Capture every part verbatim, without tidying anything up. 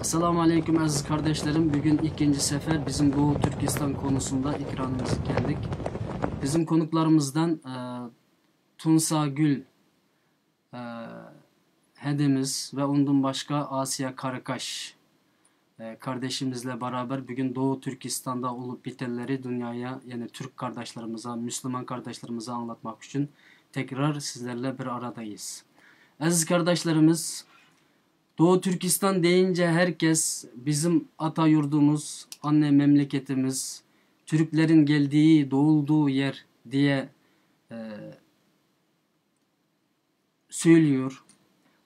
Esselamu Aleyküm aziz kardeşlerim. Bugün ikinci sefer bizim Doğu Türkistan konusunda ekranımıza geldik. Bizim konuklarımızdan e, Tunsagül e, Hedimiz ve ondan başka Asiya Karakaş e, kardeşimizle beraber bugün Doğu Türkistan'da olup bitenleri dünyaya, yani Türk kardeşlerimize, Müslüman kardeşlerimize anlatmak için tekrar sizlerle bir aradayız. Aziz kardeşlerimiz, Doğu Türkistan deyince herkes bizim ata yurdumuz, anne memleketimiz, Türklerin geldiği, doğulduğu yer diye e, söylüyor.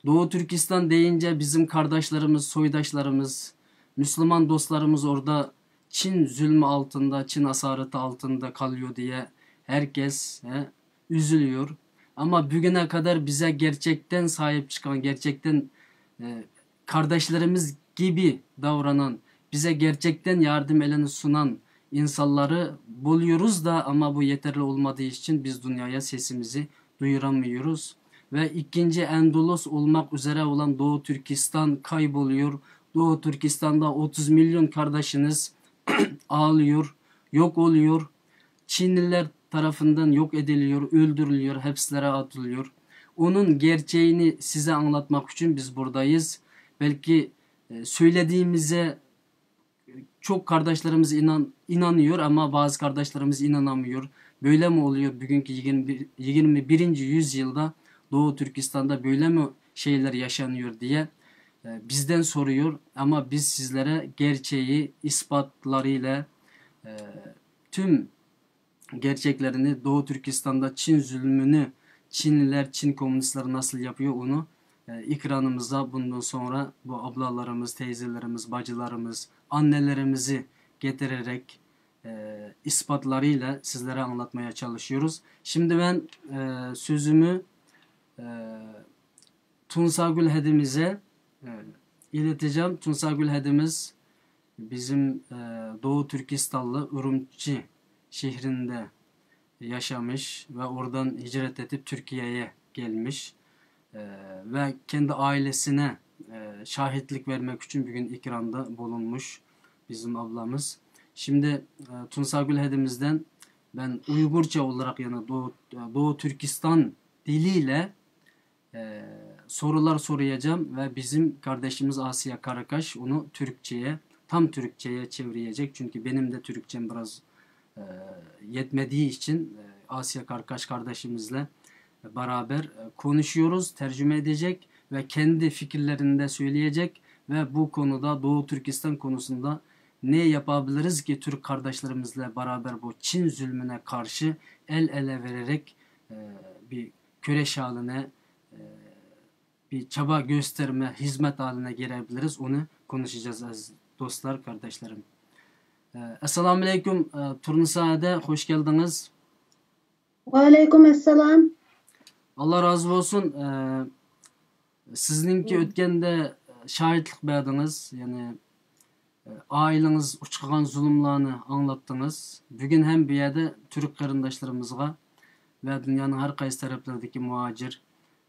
Doğu Türkistan deyince bizim kardeşlerimiz, soydaşlarımız, Müslüman dostlarımız orada Çin zulmü altında, Çin asareti altında kalıyor diye herkes he, üzülüyor. Ama bugüne kadar bize gerçekten sahip çıkan, gerçekten e, kardeşlerimiz gibi davranan, bize gerçekten yardım elini sunan insanları buluyoruz da ama bu yeterli olmadığı için biz dünyaya sesimizi duyuramıyoruz. Ve ikinci Endülüs olmak üzere olan Doğu Türkistan kayboluyor. Doğu Türkistan'da otuz milyon kardeşiniz ağlıyor, yok oluyor. Çinliler tarafından yok ediliyor, öldürülüyor, hapislere atılıyor. Onun gerçeğini size anlatmak için biz buradayız. Belki e, söylediğimize çok kardeşlerimiz inan, inanıyor ama bazı kardeşlerimiz inanamıyor. Böyle mi oluyor bugünkü yirmi bir, yirmi birinci yüzyılda Doğu Türkistan'da böyle mi şeyler yaşanıyor diye e, bizden soruyor. Ama biz sizlere gerçeği ispatlarıyla e, tüm gerçeklerini, Doğu Türkistan'da Çin zulmünü, Çinliler, Çin komünistleri nasıl yapıyor onu e, ekranımıza bundan sonra bu ablalarımız, teyzelerimiz, bacılarımız, annelerimizi getirerek e, ispatlarıyla sizlere anlatmaya çalışıyoruz. Şimdi ben e, sözümü e, Tunsagül Hedimize e, ileteceğim. Tunsagül Hedimiz bizim e, Doğu Türkistanlı Urumçi şehrinde yaşamış ve oradan hicret edip Türkiye'ye gelmiş. E, ve kendi ailesine e, şahitlik vermek için bugün ekranda bulunmuş bizim ablamız. Şimdi e, Tunsagül Hedimizden ben Uygurca olarak yani Doğu, Doğu Türkistan diliyle e, sorular soracağım ve bizim kardeşimiz Asiya Karakaş onu Türkçe'ye, tam Türkçe'ye çevirecek. Çünkü benim de Türkçem biraz e, yetmediği için e, Asiya Karakaş kardeşimizle beraber e, konuşuyoruz, tercüme edecek ve kendi fikirlerini de söyleyecek ve bu konuda Doğu Türkistan konusunda ne yapabiliriz ki Türk kardeşlerimizle beraber bu Çin zulmüne karşı el ele vererek e, bir küreş haline, e, bir çaba gösterme, hizmet haline gelebiliriz. Onu konuşacağız aziz dostlar, kardeşlerim. E, Esselamu Aleyküm, e, Turnisa Ade, hoş geldiniz. Ve aleyküm esselam. Allah razı olsun. E, sizininki ötgende şahitlik verdiniz. Yani e, aileniz uçurgan zulümlerini anlattınız. Bugün hem bir yerde Türk karındaşlarımızga ve dünyanın her kaysi taraflarındaki muhacir,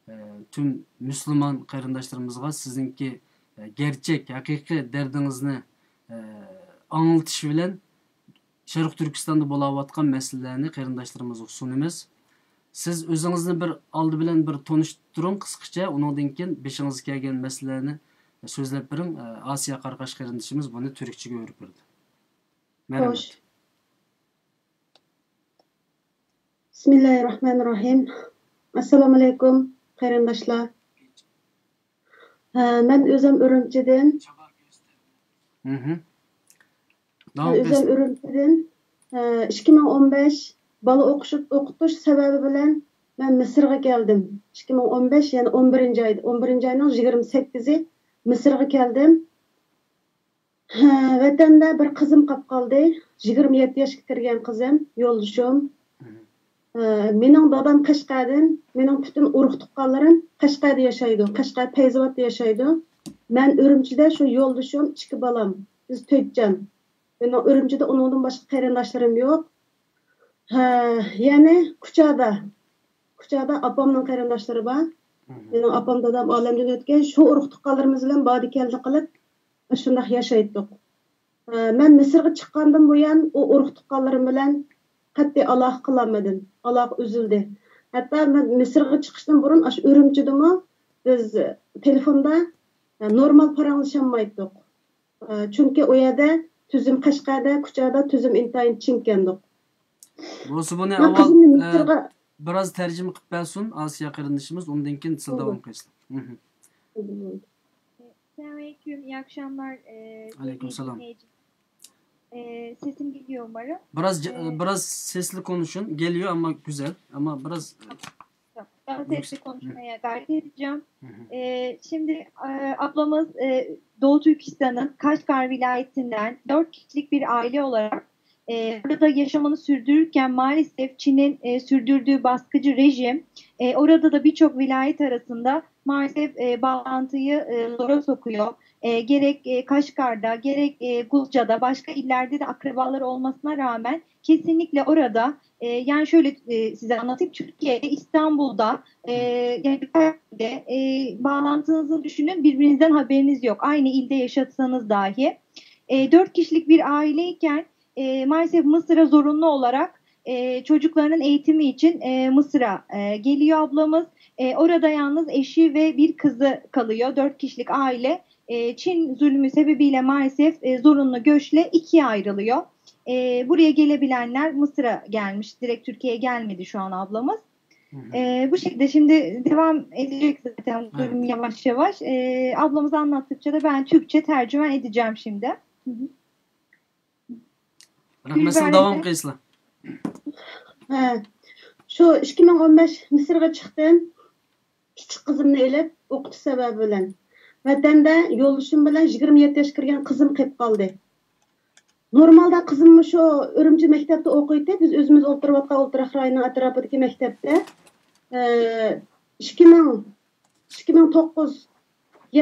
e, tüm Müslüman karındaşlarımızga sizinki e, gerçek, haqiqiy derdinizni e, anlatış bilen Şərq Türkistanda bolavatqan məsələni qardaşlarımızğa sunumuz. Siz özünüzni bir aldı bilen bir tanıştırın qısqaça, onundan keyin başınıza kelgen məsələni sözlep beriň, Asiya Qarqaş qardaşımız bunı türkçege övrüp berdi. Merhamet. Xoş. Bismillahirrahmanirrahim. Assalamu alaykum, qarindoshlar. Hə, mən özüm Ürümçidin. Mhm. Hə, özüm Ürümçidin. Hə, iki min on beş bala oxuş-, oxutuş səbəbi bilən mən Misirə gəldim. iki min on beş, yəni on birinci ay, on birinci ayın iyirmi səkkizi Misirə gəldim. Hə, vətəndə bir qızım qap qaldı. iyirmi yeddi yaşqa kirgan qızım, yoldaşım. Hə, mening dadam Qashqardan, mening butun urug' tuqqanlarim Qashqarda yashaydi. Qashqar Fayzobodda yashaydi. Men Urumchida shu yo'ldoshim, ikki bolam. Biz to'rt jon. Mening Urumchida uningdan boshqa qarindoshlarım yo'q. Hə, yəni Kuchada. Kuchada apamning qarindoshlari bor. Mening apam, dadam olamdan o'tgan. Shu urug' tuqqanlarimiz bilan bordi keldi qilib, شۇنداق ياشايتتۇق. ئە، مەن مىسىرغا چىققاندىن بۇيان ئۇ ئۇرۇق-تۇغقانلىرىم بىلەن قەتئىي ئالاقە قىلالمىدىم. ئالاقە ئۈزۈلدى. ھەتتا مەن مىسىرغا چىقىشتىن بۇرۇن ئاشۇ ئۈرۈمچىدىمۇ بىز تېلېفوندا، ئە، نورمال پاراڭلىشالمايتتۇق. ئە، چۈنكى ئۇ يەردە تۈزۈم، قەشقەردە، كۇچادا تۈزۈم ئىنتايىن چىڭكەندۇق. بولسا بۇنى مەن ئاۋۋال قىزىمنى ئە، مىسىرغا بىراز تەرجىمە قىلىپ بەرسۇن ئاسىيا قېرىندىشىمىز، ئۇندىن كېيىن سىز داۋام قىلىسىلەر. مھم. Selamünaleyküm, iyi akşamlar. Ee, Aleyküm selam. Ee, sesim geliyor umarım. Biraz biraz sesli konuşun. Geliyor ama güzel. Ama biraz Daha sesli konuşmaya gayret edeceğim. Ee, şimdi e, ablamız e, Doğu Türkistan'ın Kaşgar vilayetinden dört kişilik bir aile olarak e, burada yaşamını sürdürürken maalesef Çin'in e, sürdürdüğü baskıcı rejim e, orada da birçok vilayet arasında maalesef e, bağlantıyı e, zora sokuyor. E, gerek e, Kaşgar'da, gerek e, Guzca'da, başka illerde de akrabaları olmasına rağmen kesinlikle orada e, yani şöyle e, size anlatayım. Türkiye'de, İstanbul'da e, yani birkaç yerde e, bağlantınızı düşünün, birbirinizden haberiniz yok. Aynı ilde yaşatsanız dahi. E, dört kişilik bir aileyken e, maalesef Mısır'a zorunlu olarak e, çocuklarının eğitimi için e, Mısır'a e, geliyor ablamız. E, orada yalnız eşi ve bir kızı kalıyor. Dört kişilik aile e, Çin zulmü sebebiyle maalesef e, zorunlu göçle ikiye ayrılıyor. E, buraya gelebilenler Mısır'a gelmiş. Direkt Türkiye'ye gelmedi şu an ablamız. E, bu şekilde şimdi devam edecek zaten durum yavaş yavaş. E, ablamız anlattıkça da ben Türkçe tercüme edeceğim şimdi. رەھمەت، سىلەر داۋام قىلىسىلەر. ھە، شۇ ئىككى مىڭ ئون بەش مىسىرغا چىقتىم. كىچىك قىزىمنى ئېلىپ، ئوقۇتۇش سەۋەبى بىلەن. ۋەتەندە يولدىشىم بىلەن يىگىرمە يەتتە ياشقا كىرگەن قىزىم قېلىپ قالدى. نورمالدا قىزىم شۇ ئۈرۈمچى مەكتەپتە ئوقۇيتتى. بىز ئۆزىمىز ئولتۇرۇۋاتقان ئولتۇراق رايونىنىڭ ئەتراپىدىكى مەكتەپتە. ئە، ئىككى مىڭ، ئىككى مىڭ توققۇز،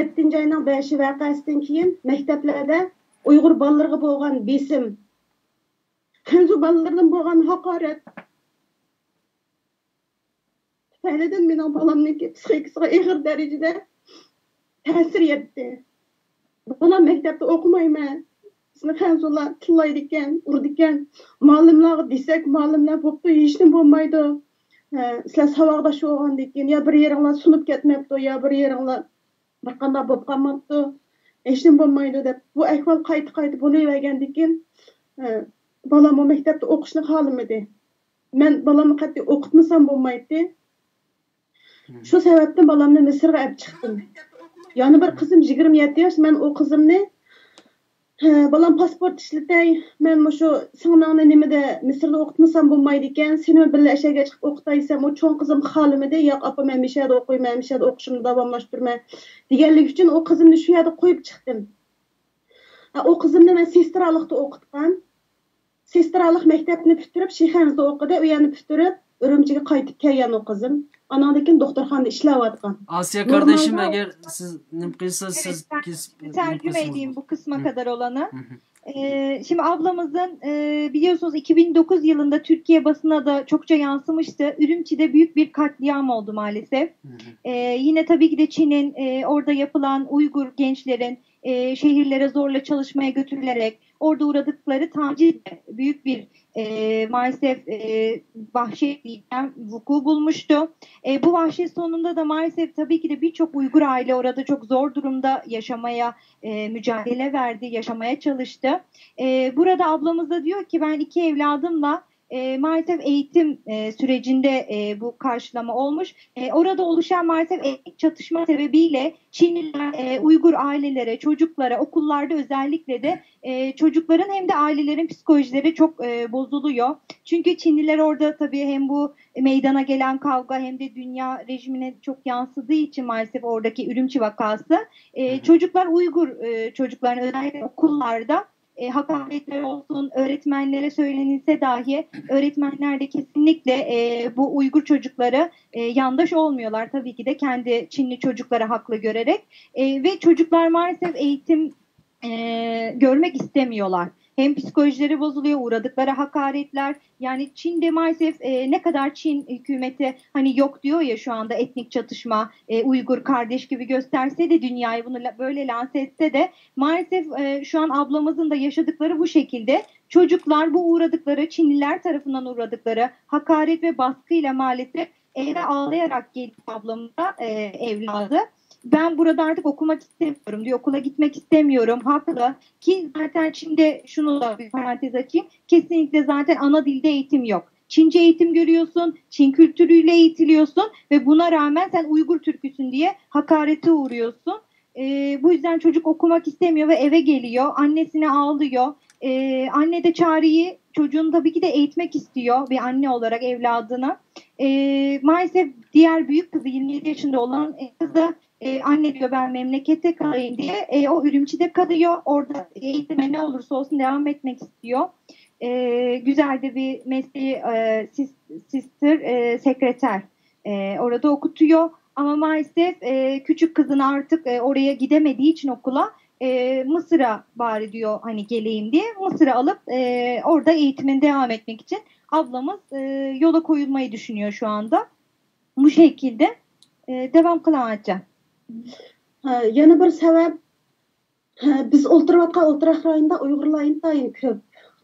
يەتتىنچى ئاينىڭ بەشى ۋەقەسىدىن كېيىن مەكتەپلەردە ئۇيغۇر بالىلىرىغا بولغان بېسىم، خەنزۇ بالىلىرىدىن بولغان ھاقارەت تۈپەيلىدىن مېنىڭ بالامنىڭكى پسىخىكىسىغا ئېغىر دەرىجىدە تەسىر يەتتى. بالام مەكتەپتە ئوقۇمايمەن، سىزنى خەنزۇلار تىللايدىكەن، ئۇرىدىكەن. مۇئەللىملارغا دېسەك، مۇئەللىملەر بوپتۇ، ھېچنېمە بولمايدۇ. ھە، سىلەر ساۋاقداش بولغاندىن كېيىن يا بىر يېرىڭلار سۇنۇپ كەتمەپتۇ، يا بىر يېرىڭلار بىر قانداق بولۇپ قالماپتۇ، ھېچنېمە بولمايدۇ دەپ، بۇ ئەھۋال قايتا قايتا بولۇۋەرگەندىن كېيىن، ئە، بالاممۇ مەكتەپتە ئوقۇشنى خالىمىدى. مەن بالامنى قەتئىي ئوقۇتمىسام بولمايتتى. شۇ سەۋەبتىن بالامنى مىسىرغا ئەپ چىقتىم. يەنە بىر قىزىم يىگىرمە يەتتە ياش، مەن ئۇ قىزىمنى، ھە، بالام پاسپورت ئىشلىتەي، مەن مۇشۇ سىڭلىڭنى نېمىدە مىسىردا ئوقۇتمىسام بولمايدىكەن، سېنىمۇ بىللە ئەشەگە چىقىپ ئوقۇتاي دېسەم، ئۇ چوڭ قىزىم خالىمىدى، ياق ئاپا، مەن مىشەدە ئوقۇيمەن، مىشەدە ئوقۇشۇمنى داۋاملاشتۇرىمەن دېگەنلىكى ئۈچۈن ئۇ قىزىمنى شۇ يەردە قويۇپ چىقتىم. ھە، ئۇ قىزىمنى مەن سېسترالىقتا ئوقۇتقان. سېسترالىق مەكتەپنى پۈتتۈرۈپ، شىخەنزىدە ئوقۇدى، ئۇ يەرنى پۈتتۈرۈپ، ئۈرۈمچىگە قايتىپ كەلگەن ئۇ قىزىم. ئاناندىن كېيىن دوختۇرخانىدا ئىشلەۋاتقان. ئاسىيا قارداشىم، ئەگەر سىز نېمە قىلسىز، سىز كېسىپ tercüme edeyim bu kısma kadar olanı. Ee, şimdi ablamızın e, biliyorsunuz iki bin dokuz yılında Türkiye basına da çokça yansımıştı. Ürümçi'de büyük bir katliam oldu maalesef. Ee, yine tabii ki de Çin'in e, orada yapılan Uygur gençlerin e, şehirlere zorla çalışmaya götürülerek orada uğradıkları taciz de büyük bir e, maalesef e, vahşet vuku bulmuştu. E, bu vahşet sonunda da maalesef tabii ki de birçok Uygur aile orada çok zor durumda yaşamaya e, mücadele verdi, yaşamaya çalıştı. E, burada ablamız da diyor ki ben iki evladımla e, maalesef eğitim e, sürecinde e, bu karşılama olmuş. E, orada oluşan maalesef etnik çatışma sebebiyle Çinliler e, Uygur ailelere, çocuklara, okullarda özellikle de e, çocukların hem de ailelerin psikolojileri çok e, bozuluyor. Çünkü Çinliler orada tabii hem bu meydana gelen kavga hem de dünya rejimine çok yansıdığı için maalesef oradaki Ürümçi vakası e, çocuklar Uygur e, çocukların özellikle okullarda e, hakaretler olsun, öğretmenlere söylenilse dahi öğretmenler de kesinlikle e, bu Uygur çocukları e, yandaş olmuyorlar. Tabii ki de kendi Çinli çocukları haklı görerek e, ve çocuklar maalesef eğitim e, görmek istemiyorlar. Hem psikolojileri bozuluyor, uğradıkları hakaretler. Yani Çin'de maalesef e, ne kadar Çin hükümeti hani yok diyor ya şu anda etnik çatışma, e, Uygur kardeş gibi gösterse de dünyayı bunu la- böyle lanse etse de maalesef e, şu an ablamızın da yaşadıkları bu şekilde. Çocuklar bu uğradıkları, Çinliler tarafından uğradıkları hakaret ve baskıyla maalesef eve ağlayarak geliyor ablamıza e, evladı. Ben burada artık okumak istemiyorum diyor, okula gitmek istemiyorum, haklı. Ki zaten şimdi şunu da bir parantez açayım, kesinlikle zaten ana dilde eğitim yok. Çince eğitim görüyorsun, Çin kültürüyle eğitiliyorsun ve buna rağmen sen Uygur Türküsün diye hakarete uğruyorsun. E, bu yüzden çocuk okumak istemiyor ve eve geliyor, annesine ağlıyor. E, anne de çareyi, çocuğunu tabii ki de eğitmek istiyor bir anne olarak evladını. E, maalesef diğer büyük kızı, yirmi yedi yaşında olan kızı e, anne diyor ben memlekete kalayım diye e, o Ürümçi'de kalıyor. Orada eğitime ne olursa olsun devam etmek istiyor. E, güzel de bir mesleği e, sis- sister e, sekreter. E, orada okutuyor. Ama maalesef e, küçük kızını artık e, oraya gidemediği için okula e, Mısır'a bari diyor hani geleyim diye. Mısır'a alıp e, orada eğitimini devam etmek için ablamız e, yola koyulmayı düşünüyor şu anda. Bu şekilde e, devam قىلىڭ. ھە، يەنە بىر سەۋەب، ھە، بىز ئولتۇرۇۋاتقان ئولتۇراق رايونىدا ئۇيغۇرلار ئىنتايىن كۆپ.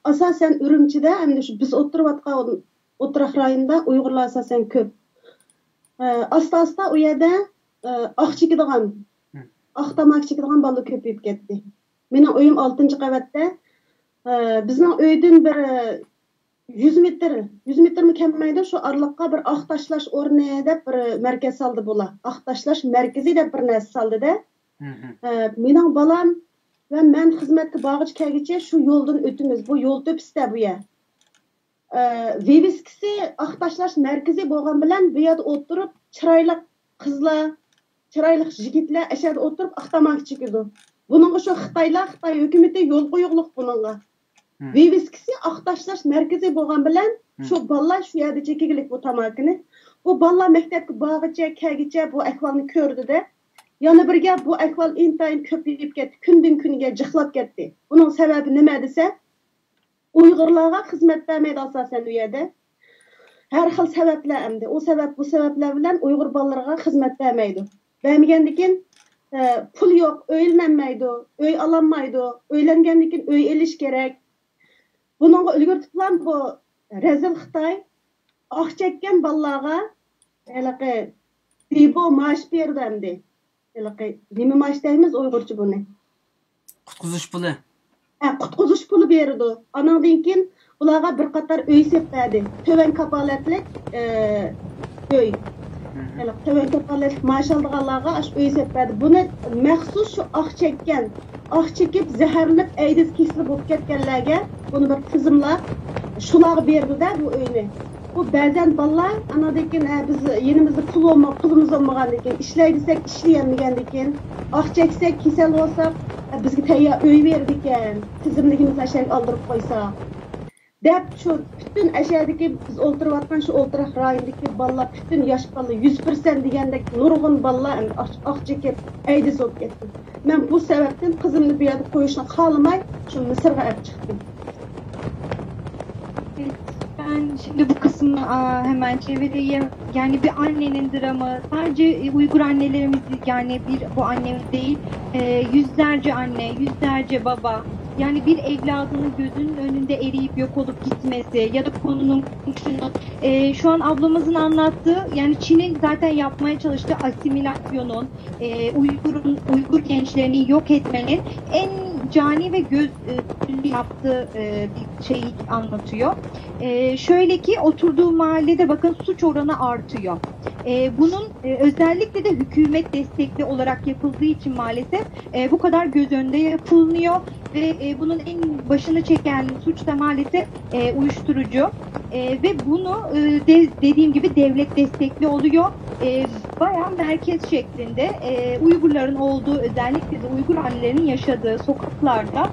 ئاساسەن ئۈرۈمچىدە، ئەمدى شۇ بىز ئولتۇرۇۋاتقان ئولتۇراق رايونىدا ئۇيغۇرلار ئاساسەن كۆپ. ھە، ئاستا-ئاستا ئۇ يەردە ھە، ئاق چېكىدىغان، ئاق تاماكا چېكىدىغان بالىلار كۆپىيىپ كەتتى. مېنىڭ ئۆيۈم ئالتىنچى قەۋەتتە. ھە، بىزنىڭ ئۆيدىن بىر يۈز مېتىر، يۈز مېتىرمۇ كەلمەيدۇ، شۇ ئارىلىققا بىر ئاق تاشلاش ئورنى دەپ بىر مەركەز سالدى بۇلار. ئاق تاشلاش مەركىزى دەپ بىر نەرسە سالدىدە. ھە، مېنىڭ بالام ۋە مەن خىزمەتكە بارغۇچە كەلگۈچە شۇ يولدىن ئۆتىمىز. بۇ يول تۆپىسىدە بۇ يەر. ئە، ۋىۋىسكىسى ئاق تاشلاش مەركىزى بولغان بىلەن بۇ يەردە ئولتۇرۇپ چىرايلىق قىزلار، چىرايلىق يىگىتلەر ئەشەدە ئولتۇرۇپ ئاق تاماكا چېكىدۇ. بۇنىڭغا شۇ خىتايلار، خىتاي ھۆكۈمىتى يول قويۇقلۇق بۇنىڭغا. ۋىۋىسكىسى ئاق تاشلاش مەركىزى بولغان بىلەن شۇ بالىلار شۇ يەردە چېكىگلىك بۇ تاماكىنى. بۇ بالىلار مەكتەپكە بارغىچە، كەلگىچە بۇ ئەھۋالنى كۆردى-دە. يەنە بىر گەپ، بۇ ئەھۋال ئىنتايىن كۆپىيىپ كەتتى، كۈندىن كۈنگە جىقلاپ كەتتى. بۇنىڭ سەۋەبى نېمە دېسە، ئۇيغۇرلارغا خىزمەت بەرمەيدۇ ئاساسەن ئۇ يەردە. ھەر خىل سەۋەبلەر ئەمدى. ئۇ سەۋەب، بۇ سەۋەبلەر بىلەن ئۇيغۇر بالىلىرىغا خىزمەت بەرمەيدۇ. بەرمىگەندىكىن، ئە، پۇل يوق، ئۆيلىنەلمەيدۇ، ئۆي ئالالمايدۇ. ئۆيلەنگەندىن كېيىن ئۆي ئېلىش كېرەك. بۇنىڭغا ئۈلگۈرتۈپلا بۇ رەزىل خىتاي ئاق چەككەن بالىلارغا ھېلىقى دېبو مائاش بېرىدۇ ئەمدى. ھېلىقى نېمە مائاش دەيمىز ئۇيغۇرچە بۇنى؟ قۇتقۇزۇش پۇلى. ھە، قۇتقۇزۇش پۇلى بېرىدۇ. ئانىڭدىن كېيىن بۇلارغا بىر قاتار ئۆي سېلىپ بەردى. تۆۋەن كاپالەتلىك، ئە، ئۆي. ھېلىقى تۆۋەن كاپالەتلىك مائاش ئالىدىغانلارغا ئاشۇ ئۆي سېلىپ بەردى. بۇنى مەخسۇس شۇ ئاق چەككەن، ئاق چېكىپ زەھەرلىنىپ ئەيدىز كېسىلى بولۇپ كەتكەنلەرگە بۇنى بىر تىزىملاپ شۇلارغا بېرىدۇ-دە بۇ ئۆينى. بۇ بەزەن بالىلار ئانىڭدىن كېيىن، ھە، بىز يېنىمىزدا پۇل بولما-، پۇلىمىز بولمىغاندىن كېيىن، ئىشلەيدىسەك ئىشلىيەلمىگەندىن كېيىن، ئاق چەكسەك كېسەل بولساق، ھە، بىزگە تەييار ئۆي بېرىدىكەن، تىزىملىكىمىزنى ئەشەگە ئالدۇرۇپ قويساق دەپ، شۇ پۈتۈن ئەشەدىكى بىز ئولتۇرۇۋاتقان شۇ ئولتۇراق رايونىدىكى بالىلار، پۈتۈن ياش بالىلار، يۈز پىرسەنت دېگەندەك نۇرغۇن بالىلار ئەمدى ئاق، ئاق چېكىپ ئەيدىز بولۇپ كەتتى. مەن بۇ سەۋەبتىن قىزىمنى بۇ يەردە قويۇشنى خالىماي، شۇ مىسىرغا ئەپ چىقتىم. Ben şimdi bu kısmı aa, hemen çevireyim. Yani bir annenin dramı, sadece e, Uygur annelerimiz, yani bir bu annemiz değil, e, yüzlerce anne, yüzlerce baba, yani bir evladının gözünün önünde eriyip yok olup gitmesi ya da konunun komşunun, e, şu an ablamızın anlattığı, yani Çin'in zaten yapmaya çalıştığı asimilasyonun, e, Uygur'un, Uygur gençlerini yok etmenin en cani ve göz e, önünde yaptığı e, bir şeyi anlatıyor. E, şöyle ki oturduğu mahallede bakın suç oranı artıyor. E, bunun e, özellikle de hükümet destekli olarak yapıldığı için maalesef e, bu kadar göz önünde yapılmıyor ve e, bunun en başını çeken suç da maalesef e, uyuşturucu. E, ve bunu e, de, dediğim gibi devlet destekli oluyor. E, bayağı merkez şeklinde e, Uygurların olduğu, özellikle de Uygur annelerinin yaşadığı sokaklarda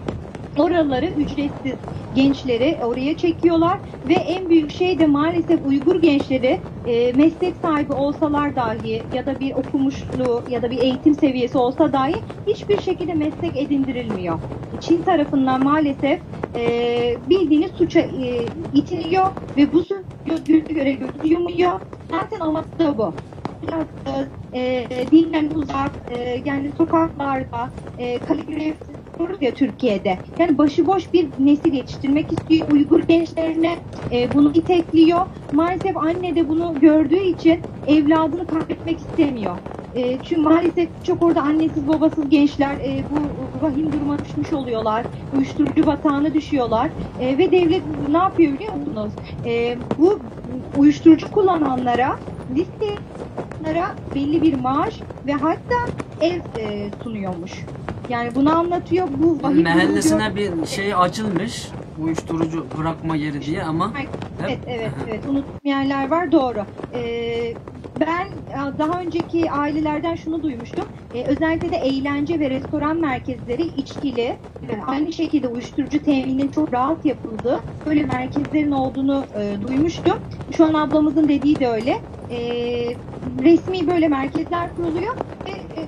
Oraları ücretsiz, gençleri oraya çekiyorlar ve en büyük şey de maalesef Uygur gençleri, e, meslek sahibi olsalar dahi ya da bir okumuşlu ya da bir eğitim seviyesi olsa dahi hiçbir şekilde meslek edindirilmiyor. Çin tarafından maalesef, e, bildiğiniz suça, e, itiliyor ve bu suç göz göre göz yumuyor. Zaten amaç da bu. Biraz da, e, dinden uzak, e, yani sokaklarda, e, kaligraf diyoruz ya Türkiye'de. Yani başıboş bir nesil yetiştirmek istiyor Uygur gençlerine, e, bunu itekliyor. Maalesef anne de bunu gördüğü için evladını kaybetmek istemiyor. E, çünkü maalesef çok orada annesiz babasız gençler, e, bu vahim duruma düşmüş oluyorlar. Uyuşturucu batağına düşüyorlar. E, ve devlet ne yapıyor biliyor musunuz? E, bu uyuşturucu kullananlara, listeye belli bir maaş ve hatta ev, e, sunuyormuş. Yani bunu anlatıyor. Bu vahim durumu Mahallesine bir şey açılmış, uyuşturucu bırakma yeri diye ama Evet, evet, evet. Unutulmayan yerler var, doğru. Ee, ben, e, daha önceki ailelerden şunu duymuştum. Ee, özellikle de eğlence ve restoran merkezleri içkili, e, aynı şekilde uyuşturucu temininin çok rahat yapıldığı böyle merkezlerin olduğunu, e, duymuştum. Şu an ablamızın dediği de öyle. Ee, resmi böyle merkezler kuruluyor ve, e,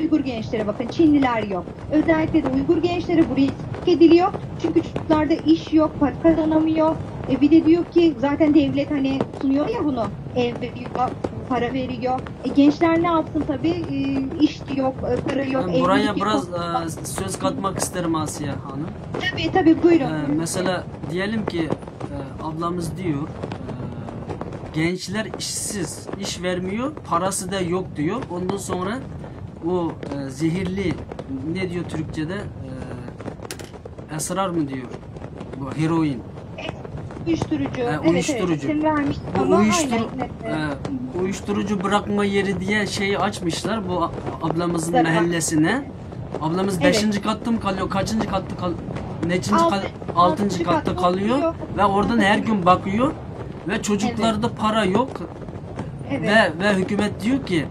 Uygur gençlere bakın, Çinliler yok. Özellikle de Uygur gençleri buraya sevk ediliyor. Çünkü çocuklarda iş yok, para kazanamıyor. E, bir de diyor ki zaten devlet hani sunuyor ya bunu, ev veriyor, para veriyor. E, gençler ne yapsın tabii, e, iş yok, e, para yok. Ben buraya biraz, e, söz katmak isterim Asiye Hanım. Tabii, tabii, buyurun. E, mesela diyelim ki, e, ablamız diyor, e, gençler işsiz, iş vermiyor, parası da yok diyor. Ondan sonra o, e, zehirli, ne diyor Türkçe'de? E, esrar mı diyor? Bu heroin. Uyuşturucu. E, Evet, uyuşturucu. Evet, isim vermiştik Bu ama uyuşturu-, aynen. Evet, evet. e, uyuşturucu bırakma yeri diye şey açmışlar bu a-, ablamızın Zaten. Mahallesine. Ablamız Evet. Beşinci katta mı kalıyor? Kaçıncı katta kal-, neçinci Altı- kal-, altıncı altıncı katta katta kalıyor kalıyor. Ve oradan her gün bakıyor ve çocuklarda para yok. Evet. Ve ve hükümet diyor ki,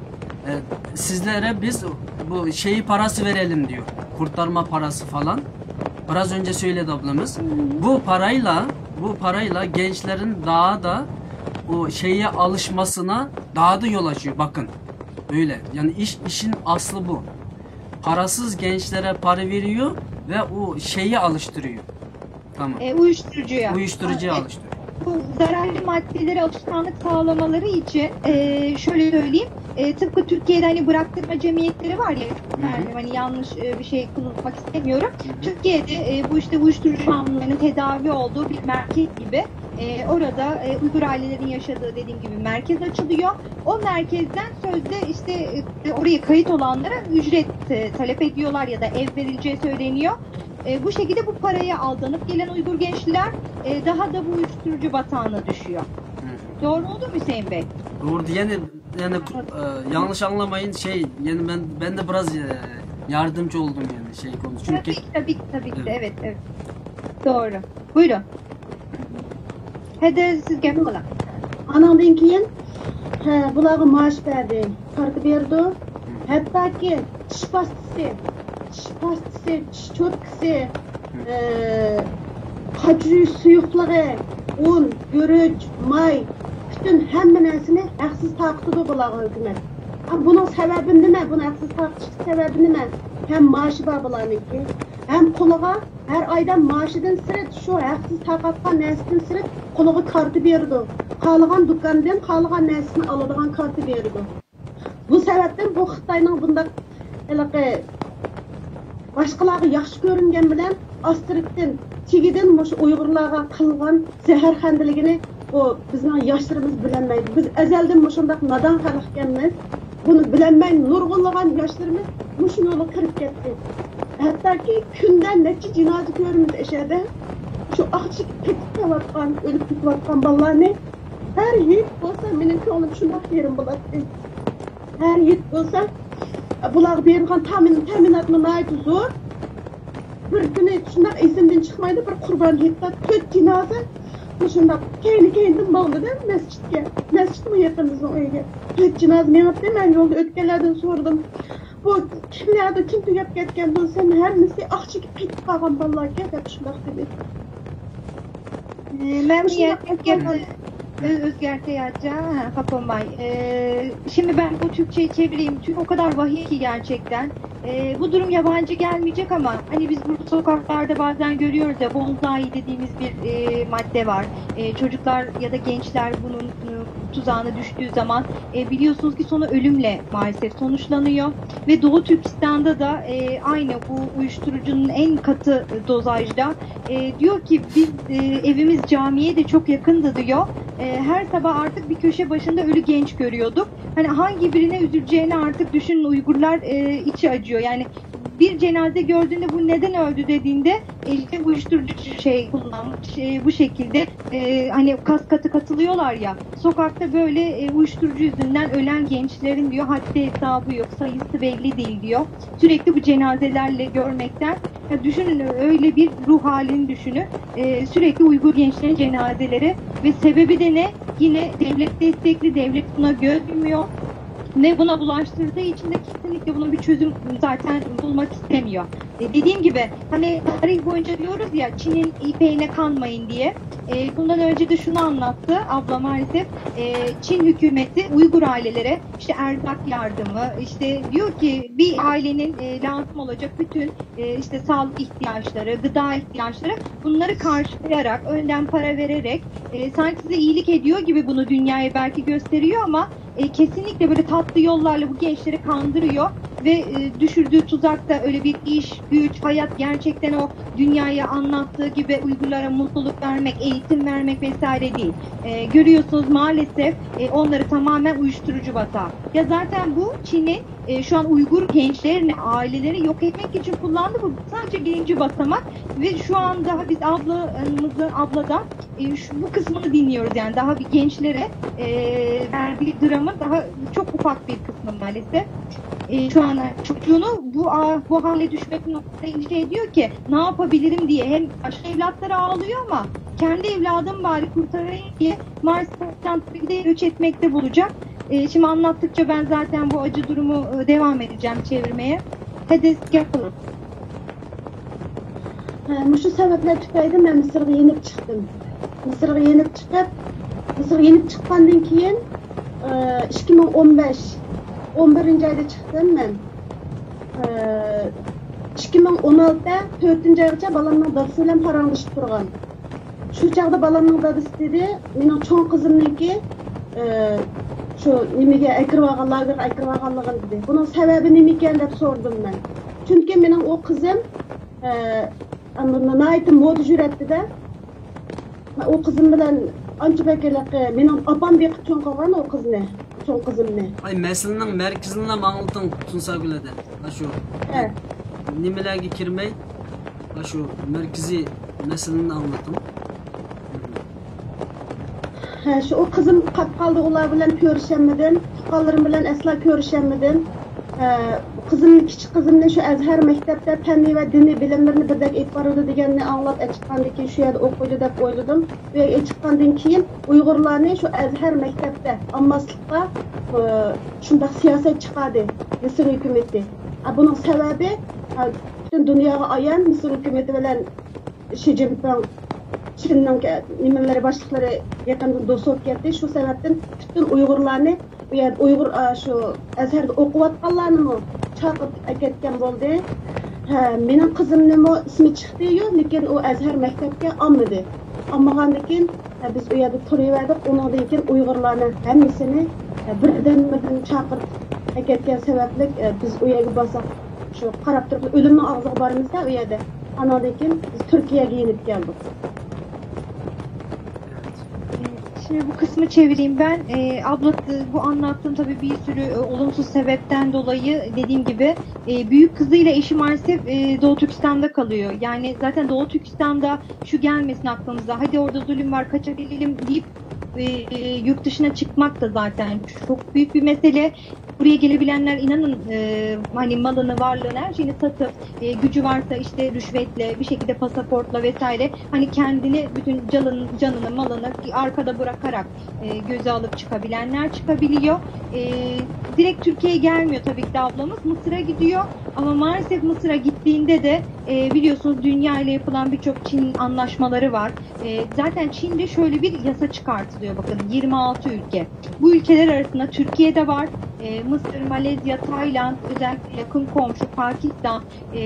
e, sizlere biz bu şeyi parası verelim diyor. Kurtarma parası falan. Biraz önce söyledi ablamız. Bu parayla, bu parayla gençlerin daha da o şeye alışmasına daha da yol açıyor. Bakın. Öyle. Yani iş, işin aslı bu. Parasız gençlere para veriyor ve o şeyi alıştırıyor. Tamam. E, uyuşturucuya. Uyuşturucuya E, alıştırıyor. Bu zararlı maddelere alışkanlık sağlamaları için, e, şöyle söyleyeyim, e, tıpkı Türkiye'de hani bıraktırma cemiyetleri var ya, Hı hı. Yani hani yanlış, e, bir şey kullanmak istemiyorum. Hı hı. Türkiye'de, e, bu işte uyuşturucu bağımlılarının tedavi olduğu bir merkez gibi. E, orada, e, Uygur ailelerin yaşadığı dediğim gibi merkez açılıyor. O merkezden sözde işte, e, oraya kayıt olanlara ücret, e, talep ediyorlar ya da ev verileceği söyleniyor. E, bu şekilde bu paraya aldanıp gelen Uygur gençler, e, daha da bu uyuşturucu batağına düşüyor. Doğru oldu mu Hüseyin Bey? Doğru yani, yani e, yanlış anlamayın, şey, yani ben ben de biraz, e, yardımcı oldum yani şey konusu. Çünkü Tabii ki, tabii ki, tabii ki de. Evet, evet. Doğru. Buyurun. Hadi siz gel. ئاناندىن كېيىن، ھە، بۇلارغا مائاش بەردى، كارتا بېرىدۇ. ھەتتاكى چىش پاستىسى، چىش پاستىسى، چىش چوتكىسى، ئە، قاچا يۇيۇش سۇيۇقلۇقى، ئۇن، گۈرۈچ، ماي، پۈتۈن ھەممە نەرسىنى ھەقسىز تارقىتىدۇ بۇلارغا ھۆكۈمەت. ئەمما بۇنىڭ سەۋەبى نېمە؟ بۇنى ھەقسىز تارقىتىشنىڭ سەۋەبى نېمە؟ ھەم مائاشى بار بۇلارنىڭكى، ھەم قولىغا ھەر ئايدا مائاشىدىن سىرت، شۇ ھەقسىز تارقاتقان نەرسىدىن سىرت قولىغا كارتا بېرىدۇ. خالىغان دۇكاندىن خالىغان نەرسىنى ئالىدىغان كارتا بېرىدۇ. بۇ سەۋەبتىن بۇ خىتاينىڭ بۇنداق ھېلىقى باشقىلارغا ياخشى كۆرۈنگەن بىلەن ئاستىرتتىن، تېگىدىن مۇشۇ ئۇيغۇرلارغا قىلغان زەھەرخەندىلىكىنى بۇ بىزنىڭ ياشلىرىمىز بىلەلمەيدۇ. بىز ئەزەلدىن مۇشۇنداق نادان خەلق ئىكەنمىز. بۇنى بىلەلمەي نۇرغۇنلىغان ياشلىرىمىز مۇشۇ يولغا كىرىپ كەتتى. ھەتتاكى كۈندە نەچچە جىنازا كۆرىمىز ئەشەدە. شۇ ئاق چېكىپ كېتىپ قېلىۋاتقان، ئۆلۈپ كېتىۋاتقان بالىلارنى ھەر ھېيت بولسا مېنىڭ كۆڭلۈم شۇنداق يېرىم بولاتتى. ھەر ھېيت بولسا بۇلارغا بېرىدىغان تامىن-، تەمىناتمۇ ناھايىتى زور. بىر كۈنى شۇنداق ئېسىمدىن چىقمايدۇ، بىر قۇربان ھېيتتا تۆت جىنازا مۇشۇنداق كەينى-كەينىدىن ماڭدىدە مەسچىتكە. مەسچىتمۇ يېقىن بىزنىڭ ئۆيگە. تۆت جىنازا مېڭىپتۇ، مەن يولدا ئۆتكەنلەردىن سورىدىم. بۇ كىملەردە كىم تۈگەپ كەتكەندىن سەن ھەممىسى ئاق چېكىپ كېتىپ قالغان بالىلاركەن دەپ شۇنداق دېدى. Ee, ben bir yer, bir yerde Ö- Özger Teyatça, ha, Kapomay. Ee, şimdi ben bu Türkçe'ye çevireyim çünkü o kadar vahim ki gerçekten. Ee, bu durum yabancı gelmeyecek ama hani biz burada sokaklarda bazen görüyoruz ya, bonsai dediğimiz bir e, madde var. E, çocuklar ya da gençler bunun e, tuzağına düştüğü zaman e, biliyorsunuz ki sonu ölümle maalesef sonuçlanıyor. Ve Doğu Türkistan'da da e, aynı bu uyuşturucunun en katı dozajda e, diyor ki biz e, evimiz camiye de çok yakındı diyor. E, her sabah artık bir köşe başında ölü genç görüyorduk. Hani hangi birine üzüleceğini artık düşünün, Uygurlar e, içi acıyor. Yani bir cenaze gördüğünde bu neden öldü dediğinde e, işte uyuşturucu şey kullanmış e, bu şekilde e, hani kas katı katılıyorlar ya, sokakta böyle e, uyuşturucu yüzünden ölen gençlerin diyor haddi hesabı yok, sayısı belli değil diyor. Sürekli bu cenazelerle görmekten ya düşünün, öyle bir ruh halini düşünün. E, sürekli Uygur gençlerin cenazeleri ve sebebi de ne? Yine devlet destekli, devlet buna göz yumuyor. Ve buna bulaştırdığı için de kesinlikle buna bir çözüm zaten bulmak istemiyor. E, dediğim gibi hani tarih boyunca diyoruz ya Çin'in ipeğine kanmayın diye. E, bundan önce de şunu anlattı abla maalesef. E, Çin hükümeti Uygur ailelere işte erzak yardımı, işte diyor ki bir ailenin e, lazım olacak bütün e, işte sağlık ihtiyaçları, gıda ihtiyaçları, bunları karşılayarak, önden para vererek e, sanki size iyilik ediyor gibi bunu dünyaya belki gösteriyor ama e, kesinlikle böyle tatlı yollarla bu gençleri kandırıyor ve e, düşürdüğü tuzakta öyle bir iş, güç, hayat, gerçekten o dünyaya anlattığı gibi Uygurlara mutluluk vermek, eğitim vermek vesaire değil. E, görüyorsunuz maalesef e, onları tamamen uyuşturucu batağı. Ya zaten bu Çin'in e, şu an Uygur gençlerini, aileleri yok etmek için kullandı. Bu sadece birinci basamak ve şu an daha biz ablamızın, abladan e, şu, bu kısmını dinliyoruz. Yani daha bir gençlere e, verdiği dramın daha çok ufak bir kısmı maalesef. E, şu an çocuğunu bu bu hale düşmek noktasında endişe ediyor ki ne yapabilirim diye hem başka evlatları ağlıyor ama kendi evladım bari kurtarayım diye maalesef çantasında göç etmekte bulacak. E, şimdi anlattıkça ben zaten bu acı durumu e, devam edeceğim çevirmeye. Hadi yapalım. مۇشۇ سەۋەبلەر تۈپەيلىدىن مەن مىسىرغا يېنىپ چىقتىم. مىسىرغا يېنىپ چىقىپ، مىسىرغا يېنىپ چىققاندىن كېيىن ئىككى مىڭ ئون بەش، ئون بىرىنچى ئايدا چىقتىم مەن. ئىككى مىڭ ئون ئالتە تۆتىنچى ئايغىچە بالامنىڭ دادىسى بىلەن پاراڭلىشىپ تۇرغان. شۇ چاغدا بالامنىڭ دادىسى دېدى، مېنىڭ چوڭ قىزىمنىڭكى شۇ نېمىگە ئەكىرىۋالغان، لاگېرغا ئەكىرىۋالغانلىقىنى دېدى. بۇنىڭ سەۋەبى نېمىكەن دەپ سورىدىم مەن. چۈنكى مېنىڭ ئۇ قىزىم ناھايىتى مودا يۈرەتتى-دە. ئۇ قىزىم بىلەن ئانچە بەك ھېلىقى مېنىڭ ئاپام بېقىپ چوڭ قىلغان ئۇ قىزنى، چوڭ قىزىمنى. ئاي، مەسىلىنىڭ مەركىزىنىلا ئاڭلىتىڭ تۇنساگۈلەدە. ئاشۇ نېمىلەرگە كىرمەي، ئاشۇ مەركىزىي مەسىلىنى ئاڭلىتىڭ. ھە، شۇ ئۇ قىزىم قاپ قالدى، ئۇلار بىلەن كۆرۈشەلمىدىم، تۇغقانلىرىم بىلەن ئەسلا كۆرۈشەلمىدىم. ھە، قىزىم، كىچىك قىزىمنى شۇ ئەزھەر مەكتەپتە پەننىي ۋە دىنىي بىلىملىرىنى بىردەك ئېلىپ بارىدۇ دېگەننى ئاڭلاپ ئەچىققاندىن كېيىن شۇ يەردە ئوقۇيدۇ دەپ ئويلىدىم. ئۆيگە چىققاندىن كېيىن ئۇيغۇرلارنى شۇ ئەزھەر مەكتەپتە ئالماسلىققا شۇنداق سىياسەت چىقاردى مىسىر ھۆكۈمىتى. بۇنىڭ سەۋەبى پۈتۈن دۇنياغا ئايان، مىسىر ھۆكۈمىتى بىلەن شى جىنپىڭ، چىننىڭ نېمىلىرى، باشلىقلىرى يېقىندىن دوست بولۇپ كەتتى. شۇ سەۋەبتىن پۈتۈن ئۇيغۇرلارنى ئۇ يەردە ئۇيغۇر، شۇ ئەزھەردە ئوقۇۋاتقانلارنىمۇ چاقىرىپ ئەكەتكەن بولدى. ھە، مېنىڭ قىزىمنىمۇ ئىسمى چىقتى-يۇ، لېكىن ئۇ ئەزھەر مەكتەپكە ئالمىدى. ئالمىغاندىن كېيىن، ھە، بىز ئۇ يەردە تۇرۇۋەردۇق. ئۇنىڭدىن كېيىن ئۇيغۇرلارنىڭ ھەممىسىنى، ھە، بىردىن-بىردىن چاقىرىپ ئەكەتكەن سەۋەبلىك، ھە، بىز ئۇ يەرگە بارساق، شۇ قاراپ تۇرۇپ ئۆلۈمنىڭ ئاغزىغا بارىمىز-دە ئۇ يەردە. ئاناندىن كېيىن بىز تۈركىيەگە يېنىپ كەلدۇق. Şimdi bu kısmı çevireyim ben. E, abla, bu anlattığın tabii bir sürü e, olumsuz sebepten dolayı, dediğim gibi, e, büyük kızıyla eşi maalesef e, Doğu Türkistan'da kalıyor. Yani zaten Doğu Türkistan'da şu gelmesin aklımıza, hadi orada zulüm var, kaçabilirim deyip e, e, yurt dışına çıkmak da zaten çok büyük bir mesele. Buraya gelebilenler, inanın, e, hani malını, varlığını, her şeyini satıp, e, gücü varsa işte rüşvetle, bir şekilde pasaportla vesaire, hani kendini, bütün canın, canını, malını arkada bırakarak e, göze alıp çıkabilenler çıkabiliyor. E, Direkt Türkiye'ye gelmiyor tabii ki de ablamız. Mısır'a gidiyor. Ama maalesef Mısır'a gittiğinde de e, biliyorsunuz dünya ile yapılan birçok Çin anlaşmaları var. E, zaten Çin'de şöyle bir yasa çıkartılıyor bakın. yirmi altı ülke. Bu ülkeler arasında Türkiye de var. E, Mısır, Malezya, Tayland, özellikle yakın komşu Pakistan, e,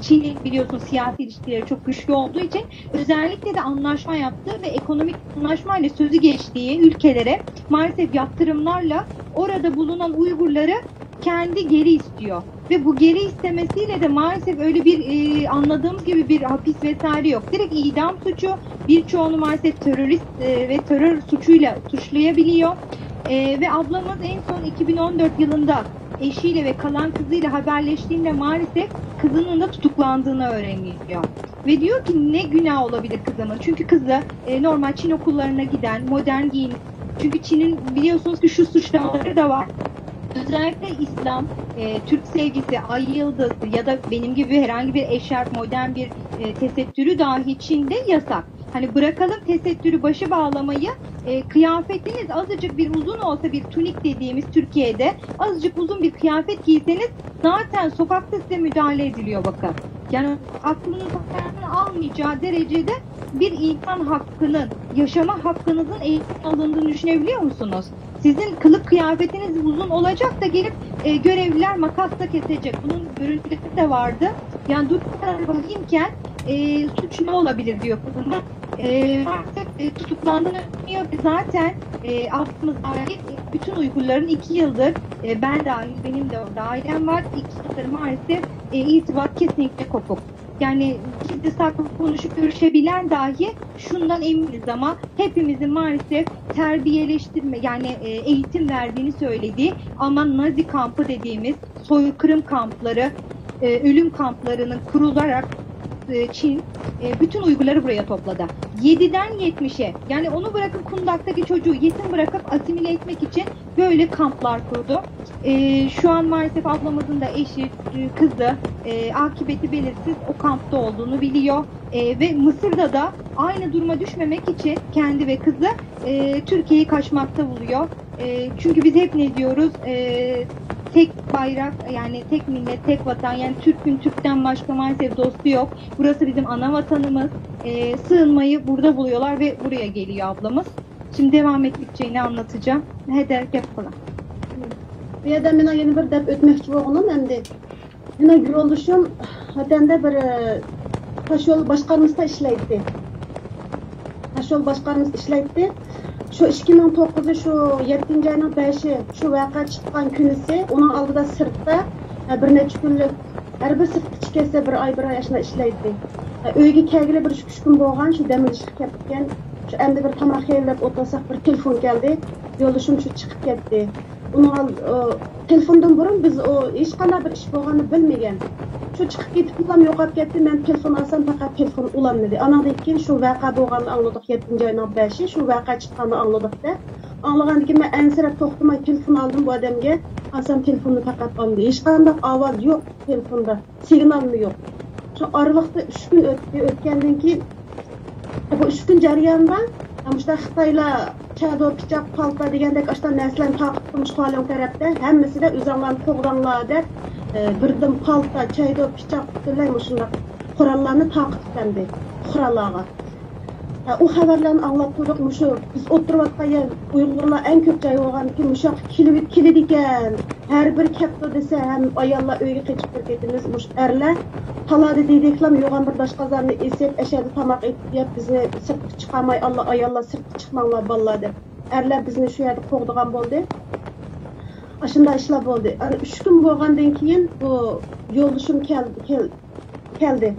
Çin'in biliyorsunuz siyasi ilişkileri çok güçlü olduğu için özellikle de anlaşma yaptığı ve ekonomik anlaşmayla sözü geçtiği ülkelere maalesef yaptırımlarla orada bulunan Uygurları kendi geri istiyor. Ve bu geri istemesiyle de maalesef öyle bir e, anladığımız gibi bir hapis vesaire yok. Direkt idam suçu, birçoğunu maalesef terörist e, ve terör suçuyla suçlayabiliyor. E, ve ablamız en son iki bin on dört yılında eşiyle ve kalan kızıyla haberleştiğinde maalesef kızının da tutuklandığını öğreniyor. Ve diyor ki ne günah olabilir kızımın? Çünkü kızı e, normal Çin okullarına giden, modern giyinen, çünkü Çin'in biliyorsunuz ki şu suçlamaları da var. Özellikle İslam, e, Türk sevgisi, ay yıldızı ya da benim gibi herhangi bir eşarp, modern bir e, tesettürü dahi Çin'de yasak. Hani bırakalım tesettürü, başı bağlamayı, e, kıyafetiniz azıcık bir uzun olsa, bir tunik dediğimiz Türkiye'de azıcık uzun bir kıyafet giyseniz zaten sokakta size müdahale ediliyor bakın. Yani aklınız almayacağı derecede bir insan hakkının, yaşama hakkınızın elinden alındığını düşünebiliyor musunuz? Sizin kılık kıyafetiniz uzun olacak da gelip e, görevliler makasla kesecek. Bunun görüntüleri de vardı. Yani durum bu kadar vahimken e, suç ne olabilir diyor kadınlar. E, maalesef e, tutuklandığını düşünüyor ve zaten e, ablamız dahil e, bütün Uygurların iki yıldır e, ben dahil, benim de orada ailem var. İki yıldır maalesef e, irtibat kesinlikle kopuk. Yani gizli saklı konuşup görüşebilen dahi şundan eminiz ama hepimizin maalesef terbiyeleştirme yani e, eğitim verdiğini söylediği Alman Nazi kampı dediğimiz soykırım kampları, e, ölüm kamplarının kurularak e, Çin e, bütün Uygurları buraya topladı. Yediden yetmişe yani onu bırakıp kundak'taki çocuğu yetim bırakıp asimile etmek için böyle kamplar kurdu. E, şu an maalesef ablamızın da eşi, e, kızı, e, akıbeti belirsiz o kampta olduğunu biliyor. E, ve Mısır'da da aynı duruma düşmemek için kendi ve kızı e, Türkiye'yi kaçmakta buluyor. E, çünkü biz hep ne diyoruz? E, tek bayrak, yani tek millet, tek vatan. Yani Türk'ün Türk'ten başka maalesef dostu yok. Burası bizim ana vatanımız. E, sığınmayı burada buluyorlar ve buraya geliyor ablamız. Şimdi devam ettikçe yine anlatacağım. Hadi gel falan. بۇ يەردە مېنىڭ يەنە بىر دەپ ئۆتمەكچى بولغىنىم ئەمدى. مېنىڭ يولدىشىم ۋەتەندە بىر تاشيول باشقارمىسىدا ئىشلەيتتى. تاشيول باشقارمىسىدا ئىشلەيتتى. شۇ ئىككى مىڭ توققۇزى شۇ يەتتىنچى ئاينىڭ بەشى شۇ ۋەقە چىققان كۈنىسى ئۇنىڭ ئالدىدا سىرتتا بىر نەچچە كۈنلۈك ھەر بىر سىرتقا چىقىپ كەتسە بىر ئاي، بىر ئاي ئاشۇنداق ئىشلەيتتى. ئۆيگە كەلگىلى بىر ئىككى ئۈچ كۈن بولغان، شۇ دەم ئېلىشقا كەپتىكەن. شۇ ئەمدى بىر تاماق يەيلى دەپ ئولتۇرساق بىر تېلېفون كەلدى. يولدىشىم شۇ چىقىپ كەتتى. ئۇنىڭ ئال- ئۇ، تېلېفوندىن بۇرۇن بىز ئۇ ھېچقانداق بىر ئىش بولغاننى بىلمىگەن. شۇ چىقىپ كېتىپلا يوقاپ كەتتى. مەن تېلېفون ئالسام پەقەت تېلېفون ئۇلانمىدى. ئاناندىن كېيىن شۇ ۋەقە بولغاننى ئاڭلىدۇق. يەتتىنچى ئاينىڭ بەشى شۇ ۋەقە چىققاننى ئاڭلىدۇق-دە. ئاڭلىغاندىن كېيىن مەن ئەنسىرەپ توختىماي تېلېفون ئالدىم بۇ ئادەمگە. ئالسام تېلېفوننى پەقەت ئالمىدى. ھېچقانداق ئاۋاز يوق تېلېفوندا. سىگنالمۇ يوق. شۇ ئارىلىقتا ئۈچ كۈن ئۆتتى. ئۆتكەندىن كېيىن بۇ ئۈچ كۈن جەريانىدا مۇشۇنداق خىتايلار چەدۇ، پىچاق، پالتا دېگەندەك ئاشۇنداق نەرسىلەرنى تارقىتىپ تۇرمۇش خالىڭ تەرەپتە ھەممىسىدە ئۆزۈڭلارنى قوغداڭلار دەپ، ئە، بىردىن پالتا، چەدۇ، پىچاق پۈتۈنلەي مۇشۇنداق قوراللارنى تارقىتىپ بەردى پۇقرالارغا. ئۇ خەۋەرلەرنى ئاڭلاپ تۇردۇق، مۇشۇ بىز ئولتۇرۇۋاتقان يەر ئۇيغۇرلار ئەڭ كۆپ جاي بولغاندىكىن مۇشۇ ياققا كېلىۋ- كېلىدىكەن. ھەر بىر كەپتۇ دېسە ھەم ئاياللار ئۆيگە قېچىپ كىرىپ كېتىمىز. مۇشۇ ئەرلەر تالادا دېدىكلام يوغان بىر داشقازاننى ئېسىپ ئەشەدە تاماق ئېتىپ يەپ بىزنى سىرتقا چىقارماي ئاللا ئاياللار سىرتقا چىقماڭلار بالىلار دەپ ئەرلەر بىزنى شۇ يەردە قوغدىغان بولدى. ئاشۇنداق ئىشلار بولدى. ئانا ئۈچ كۈن بولغاندىن كېيىن بۇ يولدىشىم كەل- كەل- كەلدى.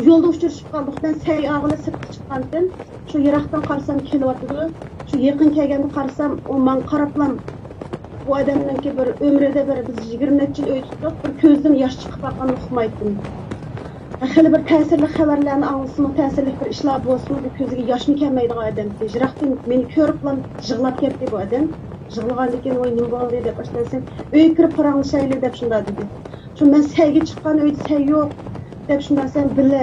يولدا ئۇچرىشىپ قالدۇق. مەن سەي ئالغىلى سىرتقا چىققانتىم. شۇ يىراقتىن قارىسام كېلىۋاتىدۇ. شۇ يېقىن كەلگەندە قارىسام ئۇ ماڭا قاراپلا بۇ ئادەمنىڭكى بىر ئۆمرىدە بىر بىز يىگىرمە نەچچە يىل ئۆي تۇتۇق، بىر كۆزدىن ياش چىقىپ باققاننى ئۇقمايتتىم. خېلى بىر تەسىرلىك خەۋەرلەرنى ئاڭلىسىمۇ، تەسىرلىك بىر ئىشلار بولسىمۇ بۇ كۆزىگە ياشمۇ كەلمەيدىغان ئادەمتى. يىراقتىن مېنى كۆرۈپلا يىغلاپ كەتتى بۇ ئادەم. يىغلىغاندىن كېيىن ۋاي نېمە بولدى دەپ ئاشۇنداق دېسەم ئۆيگە كىرىپ پاراڭلىشايلى دەپ شۇنداق دېدى. شۇ مەن سەيگە چىققان ئۆيدە سەي يوق دەپ شۇنداق دېسەم بىللە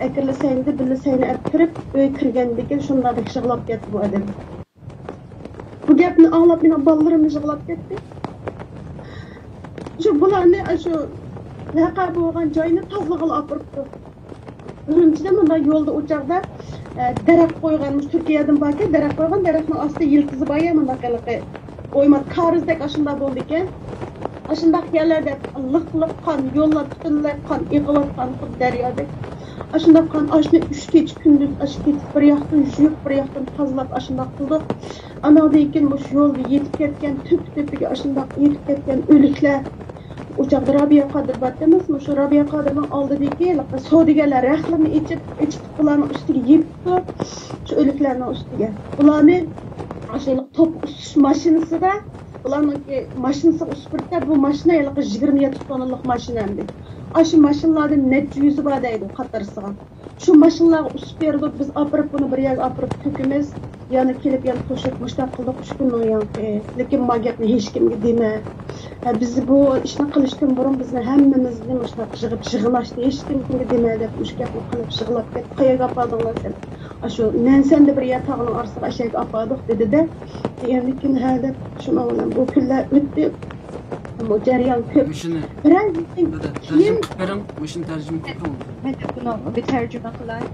ئەكىرلە سەينى دېدى. بىللە سەينى ئەپ كىرىپ ئۆيگە كىرگەندىن كېيىن شۇنداق دەپ يىغلاپ كەتتى بۇ ئادەم. بۇ گەپنى ئاڭلاپ مېنىڭ بالىلىرىم يىغلاپ كەتتى. شۇ بۇلارنى شۇ ۋەقە بولغان جاينى تازىلىغىلى ئاپىرىپتۇ. ئۈرۈمچىدە مۇنداق يولدا ئۇ چاغدا، ئە، دەرەخ قويغان، مۇشۇ تۈركىيەدىن باركەن، دەرەخ قويغان، دەرەخنىڭ ئاستىدا يىلتىزى بار يا، مۇنداق ھېلىقى ئويما كارىزدەك ئاشۇنداق بولىدىكەن. ئاشۇنداق يەرلەردە لىق لىق قان، يوللار پۈتۈنلەي قان ئېقىۋاتقان، خۇددى دەريادەك. ئاشۇنداق قان، ئاشۇنى ئۈچ كېچە كۈندۈز، ئاشۇ كېتىپ بىر ياقتىن يۇيۇپ، بىر ياقتىن تازىلاپ، ئاشۇنداق قىلدۇق. ئاناندىن كېيىن مۇشۇ يولدا يېتىپ كەتكەن، تۆپە تۆپىگە ئاشۇنداق يېتىپ كەتكەن ئۆلۈكلەر. ئۇ چاغدا رابىيە قادىر بارتى ئەمەسمۇ؟ شۇ رابىيە قادىرنىڭ ئالدىدىكى سودىگەرلەر رەخلىرىنى ئېچىپ، ئېچىپ، بۇلارنىڭ ئۈستىگە يېپىپتۇ. شۇ ئۆلۈكلەرنىڭ ئۈستىگە. بۇلارنى ئاشۇ توپا ئۇسۇش ماشىنىسىدا، بۇلارنىڭكى ماشىنىسىغا ئۇسۇپ بېرىپتۇ. بۇ ماشىنا ھېلىقى يىگىرمە يەتتە توننىلىق ماشىنا ئەمدى. ئاشۇ ماشىنىلاردىن نەچچە يۈزى بار دەيدۇ قاتارسىغان. شۇ ماشىنىلارغا ئۇسۇپ بېرىدۇ، بىز ئاپىرىپ، بۇنى بىر يەرگە ئاپىرىپ تۆكىمىز. يەنە كېلىپ، يەنە توشۇپ، مۇشۇنداق قىلدۇق ئۈچ كۈننىڭ يانقى. لېكىن ما گەپنى ھېچكىمگە دېمە. ھە، بىز بۇ ئىشنى قىلىشتىن بۇرۇن بىزنى ھەممىمىزنى مۇشۇنداق يىغىپ يىغلاشتى، ھېچكىمگە دېمە دەپ، مۇشۇ گەپنى قىلىپ يىغلاپ كەتتى. قەيەرگە ئاپاردىڭلار سەن؟ ئاشۇ نەنسەندە بىر يەر تاغنىڭ ئارىسىغا ئەشەگە ئاپاردۇق دېدى-دە. دېگەندىن كېيىن ھە دەپ، شۇنىڭ بىلەن بۇ كۈنلەر ئۆتتى. بۇ جەريان كۆپ. مۇشۇنى بىرەر يىلدىن دادا، تەرجىمە كېيىن قىلىپ بېرىڭ، مۇشۇنى تەرجىمە قىلىپ بېرىڭ. مەن بۇنىڭ بىر تەرجىمە قىلاي.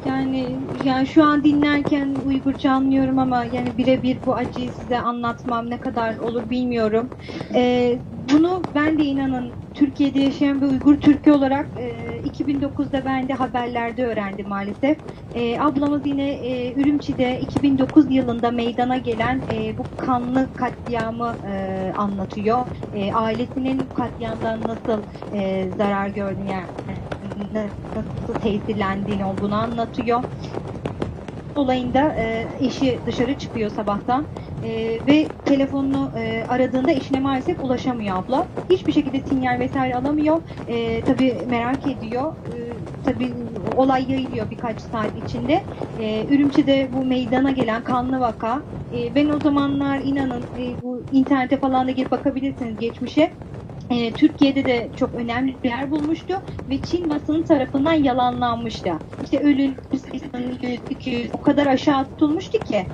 Yani, yani şu an dinlerken Uygurca anlıyorum ama yani birebir bu acıyı size anlatmam ne kadar olur bilmiyorum. Ee, bunu ben de inanın Türkiye'de yaşayan bir Uygur Türk'ü olarak e, iki bin dokuzda ben de haberlerde öğrendim maalesef. E, ablamız yine e, Ürümçi'de iki bin dokuz yılında meydana gelen e, bu kanlı katliamı e, anlatıyor. E, ailesinin bu katliamdan nasıl e, zarar gördüğünü, yani nasıl tesirlendiğini, bunu anlatıyor. Olayında e, eşi dışarı çıkıyor sabahtan e, ve telefonunu e, aradığında eşine maalesef ulaşamıyor abla. Hiçbir şekilde sinyal vesaire alamıyor. E, tabii merak ediyor. E, tabii olay yayılıyor birkaç saat içinde. E, Ürümçi'de bu meydana gelen kanlı vaka. E, ben o zamanlar inanın e, bu internete falan da girip bakabilirsiniz geçmişe. E, Türkiye'de de çok önemli bir yer bulmuştu ve Çin basını tarafından yalanlanmıştı. İşte ölü sayısının yüz, iki yüz o kadar aşağı tutulmuştu ki.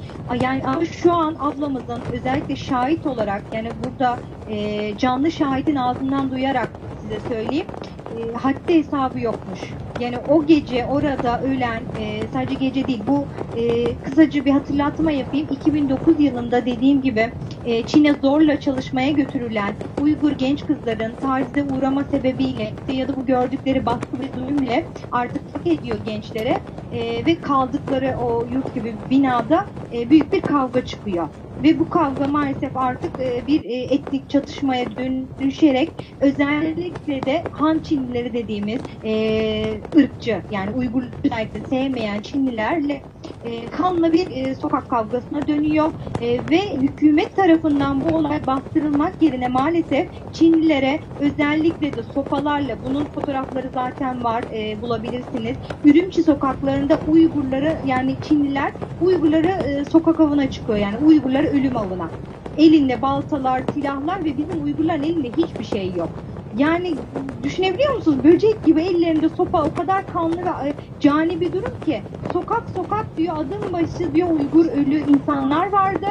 Yani ama şu an ablamızın özellikle şahit olarak yani burada e, canlı şahidin ağzından duyarak size söyleyeyim. E, haddi hesabı yokmuş. Yani o gece orada ölen, e, sadece gece değil, bu e, kısaca bir hatırlatma yapayım. iki bin dokuz yılında dediğim gibi e, Çin'e zorla çalışmaya götürülen Uygur genç kızların tacize uğrama sebebiyle ya da bu gördükleri baskı ve zulümle artık hak ediyor gençlere e, ve kaldıkları o yurt gibi binada e, büyük bir kavga çıkıyor. Ve bu kavga maalesef artık e, bir e, etnik çatışmaya dönüşerek özellikle de Han Çinlileri dediğimiz e, ırkçı, yani Uygurları özellikle sevmeyen Çinlilerle e, kanlı bir e, sokak kavgasına dönüyor. E, ve hükümet tarafından bu olay bastırılmak yerine maalesef Çinlilere özellikle de sopalarla, bunun fotoğrafları zaten var, e, bulabilirsiniz. Ürümçi sokaklarında Uygurları, yani Çinliler Uygurları e, sokak avına çıkıyor, yani Uygurları ölüm avına. Elinde baltalar, silahlar ve bizim Uygurların elinde hiçbir şey yok. Yani düşünebiliyor musunuz? Böcek gibi ellerinde sopa, o kadar kanlı ve e, cani bir durum ki. Sokak sokak diyor, adım başı diyor Uygur ölü insanlar vardı.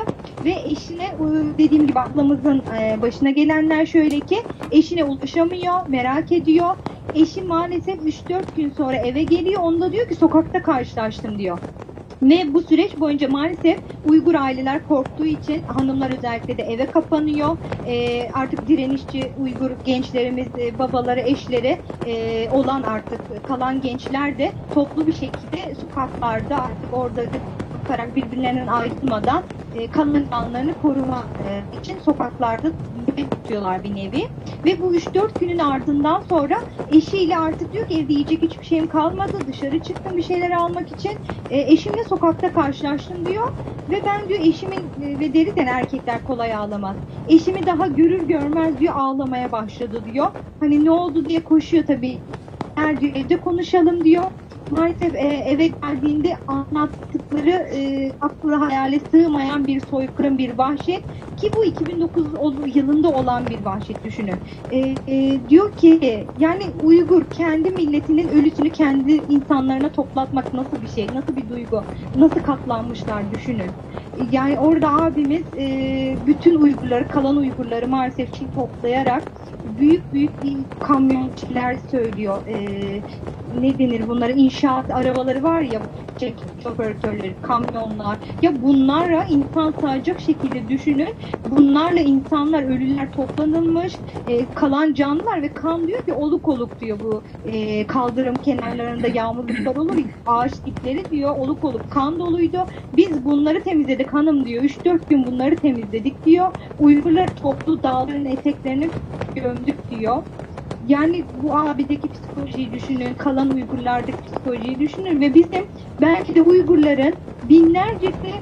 Ve eşine, e, dediğim gibi ablamızın e, başına gelenler şöyle ki, eşine ulaşamıyor, merak ediyor. Eşi maalesef üç dört gün sonra eve geliyor. Onda diyor ki sokakta karşılaştım diyor. Ve bu süreç boyunca maalesef Uygur aileler korktuğu için hanımlar özellikle de eve kapanıyor. Ee, artık direnişçi Uygur gençlerimiz, e, babaları, eşleri e, olan artık kalan gençler de toplu bir şekilde sokaklarda artık orada kaparak birbirlerinden ayrılmadan e, kalan canlarını koruma e, için sokaklarda nöbet tutuyorlar bir nevi. Ve bu üç dört günün ardından sonra eşiyle artık diyor ki evde yiyecek hiçbir şeyim kalmadı. Dışarı çıktım bir şeyler almak için. E, eşimle sokakta karşılaştım diyor. Ve ben diyor eşimin e, ve deriden erkekler kolay ağlamaz. Eşimi daha görür görmez diyor ağlamaya başladı diyor. Hani ne oldu diye koşuyor tabii. Her diyor evde konuşalım diyor. Maalesef e, eve geldiğinde anlattıkları e, aklı hayale sığmayan bir soykırım, bir vahşet ki bu iki bin dokuz ol- yılında olan bir vahşet düşünün. E, e, diyor ki yani Uygur kendi milletinin ölüsünü kendi insanlarına toplatmak nasıl bir şey, nasıl bir duygu, nasıl katlanmışlar düşünün. Yani orada abimiz e, bütün Uygurları, kalan Uygurları maalesef Çin toplayarak büyük büyük kamyoncular söylüyor. Ee, ne denir bunlara? İnşaat arabaları var ya, çek şoförleri, kamyonlar. Ya bunlara insan sığacak şekilde düşünün. Bunlarla insanlar, ölüler toplanılmış, e, kalan canlılar ve kan diyor ki oluk oluk diyor bu e, kaldırım kenarlarında yağmurluklar olur, ağaç dipleri diyor, oluk oluk kan doluydu. Biz bunları temizledik hanım diyor. Üç dört gün bunları temizledik diyor. Uygurları toplu dağların eteklerine gömdük diyor. Yani bu abideki psikolojiyi düşünün, kalan Uygurlardaki psikolojiyi düşünün ve bizim belki de Uygurların binlercesi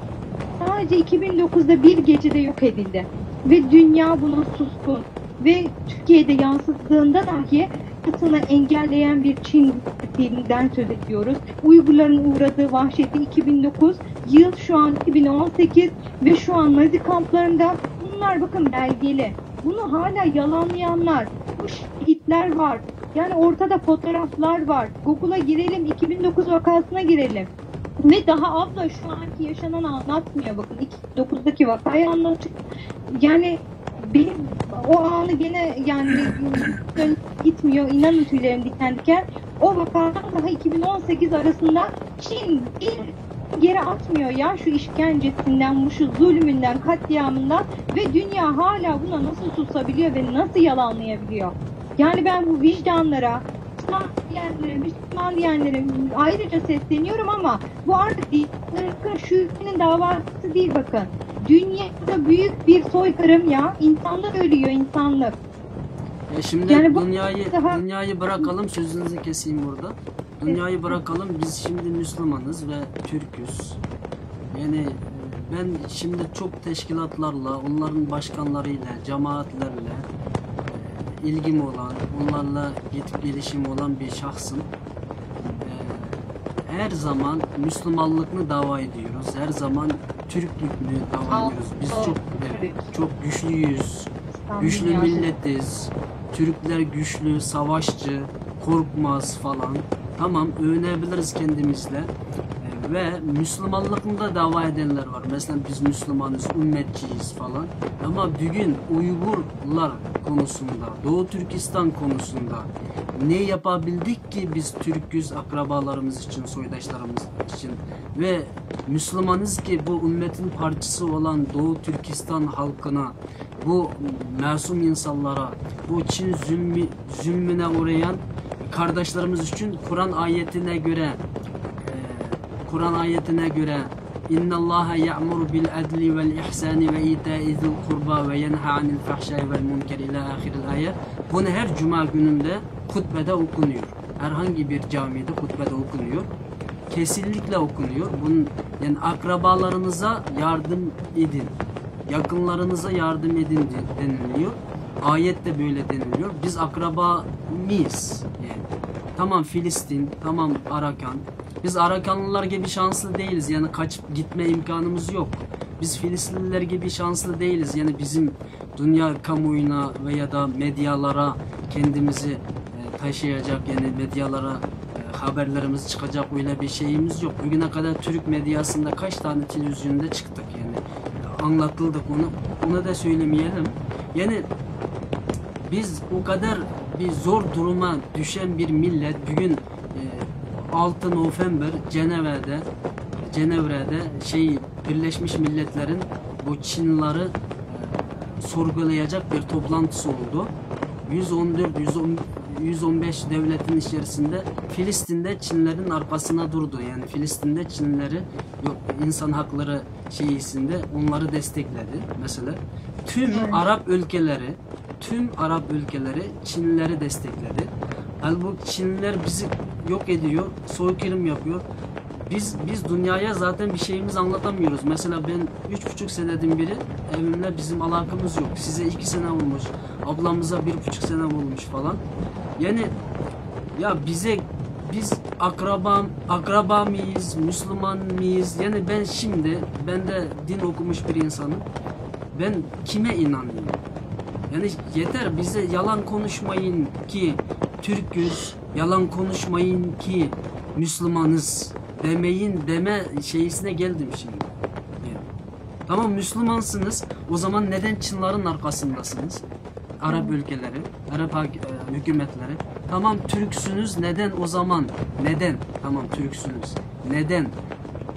sadece iki bin dokuzda bir gecede yok edildi. Ve dünya buna suskun. Ve Türkiye'de yansıdığında dahi aslında engelleyen bir Çin dilinden söz ediyoruz. Uygurların uğradığı vahşeti iki bin dokuz yıl, şu an iki bin on sekiz ve şu an Nazi kamplarında, bunlar bakın belgeli. Bunu hala yalanlayanlar, bu şehitler var. Yani ortada fotoğraflar var. Google'a girelim, iki bin dokuz vakasına girelim. Ve daha abla şu anki yaşanan anlatmıyor bakın. iki bin dokuzdaki vakayı anlatıyor. Yani benim o anı gene yani gitmiyor. İnanın tüylerim diken diken. O vakadan daha iki bin on sekiz arasında Çin bir geri atmıyor ya şu işkencesinden, bu şu zulmünden, katliamından ve dünya hala buna nasıl susabiliyor ve nasıl yalanlayabiliyor? Yani ben bu vicdanlara, İslam diyenlere, Müslüman diyenlere ayrıca sesleniyorum ama bu artık dinlerin şu ülkenin davası değil bakın. Dünyada büyük bir soykırım ya. İnsanlık ölüyor, insanlık. Ya şimdi yani bu dünyayı daha... dünyayı bırakalım, sözünüzü keseyim burada. Dünyayı bırakalım, biz şimdi Müslümanız ve Türküz. Yani e, ben şimdi çok teşkilatlarla, onların başkanlarıyla, cemaatlerle e, ilgim olan, onlarla gidip gelişim olan bir şahsım. E, her zaman Müslümanlıkını dava ediyoruz, her zaman Türklükünü dava ediyoruz. Biz çok, evet, çok güçlüyüz, güçlü milletiz. Türkler güçlü, savaşçı, korkmaz falan. Tamam, övünebiliriz kendimizle. E, ve Müslümanlıkında dava edenler var. Mesela biz Müslümanız, ümmetçiyiz falan. Ama bugün Uygurlar konusunda, Doğu Türkistan konusunda ne yapabildik ki biz Türküz akrabalarımız için, soydaşlarımız için ve Müslümanız ki bu ümmetin parçası olan Doğu Türkistan halkına, bu masum insanlara, bu Çin zulmü, zulmüne uğrayan kardeşlerimiz için Kur'an ayetine göre, e, Kur'an ayetine göre "İnnallaha ya'muru bil adli vel ihsani ve ita'i zil qurba ve yenha anil fahşai vel münker" ila ahiril ayet. Bunu her cuma gününde hutbede okunuyor. Herhangi bir camide hutbede okunuyor. Kesinlikle okunuyor. Bunun, yani akrabalarınıza yardım edin. Yakınlarınıza yardım edin de- deniliyor. Ayette böyle deniliyor. Biz akraba mıyız? Yani. Tamam Filistin, tamam Arakan. Biz Arakanlılar gibi şanslı değiliz. Yani kaçıp gitme imkanımız yok. Biz Filistinliler gibi şanslı değiliz. Yani bizim dünya kamuoyuna veya da medyalara kendimizi e, taşıyacak, yani medyalara e, haberlerimiz çıkacak, öyle bir şeyimiz yok. Bugüne kadar Türk medyasında kaç tane televizyonda çıktık yani, anlatıldık onu, onu da söylemeyelim. Yani biz o kadar bir zor duruma düşen bir millet. Bugün e, altı November Cenevre'de, Cenevre'de şey, Birleşmiş Milletler'in bu Çinleri e, sorgulayacak bir toplantısı oldu. Yüz on dört, yüz on, yüz on beş devletin içerisinde Filistin'de Çinlerin arkasına durdu. Yani Filistin'de Çinleri yok, insan hakları şeyisinde onları destekledi. Mesela tüm Arap ülkeleri, tüm Arap ülkeleri Çinlileri destekledi. Halbuki Çinliler bizi yok ediyor, soykırım yapıyor. Biz biz dünyaya zaten bir şeyimiz anlatamıyoruz. Mesela ben üç buçuk seneden beri evimle bizim alakamız yok. Size iki sene olmuş, ablamıza bir buçuk sene olmuş falan. Yani ya bize biz akraba akraba mıyız, Müslüman mıyız? Yani ben şimdi, ben de din okumuş bir insanım. Ben kime inanayım? Yani yeter, bize yalan konuşmayın ki Türküz, yalan konuşmayın ki Müslümanız demeyin deme şeysine geldim şimdi. Yani, tamam Müslümansınız, o zaman neden Çınların arkasındasınız? Arap ülkeleri, Arap hak- e, hükümetleri. Tamam Türksünüz, neden o zaman? Neden? Tamam Türksünüz. Neden?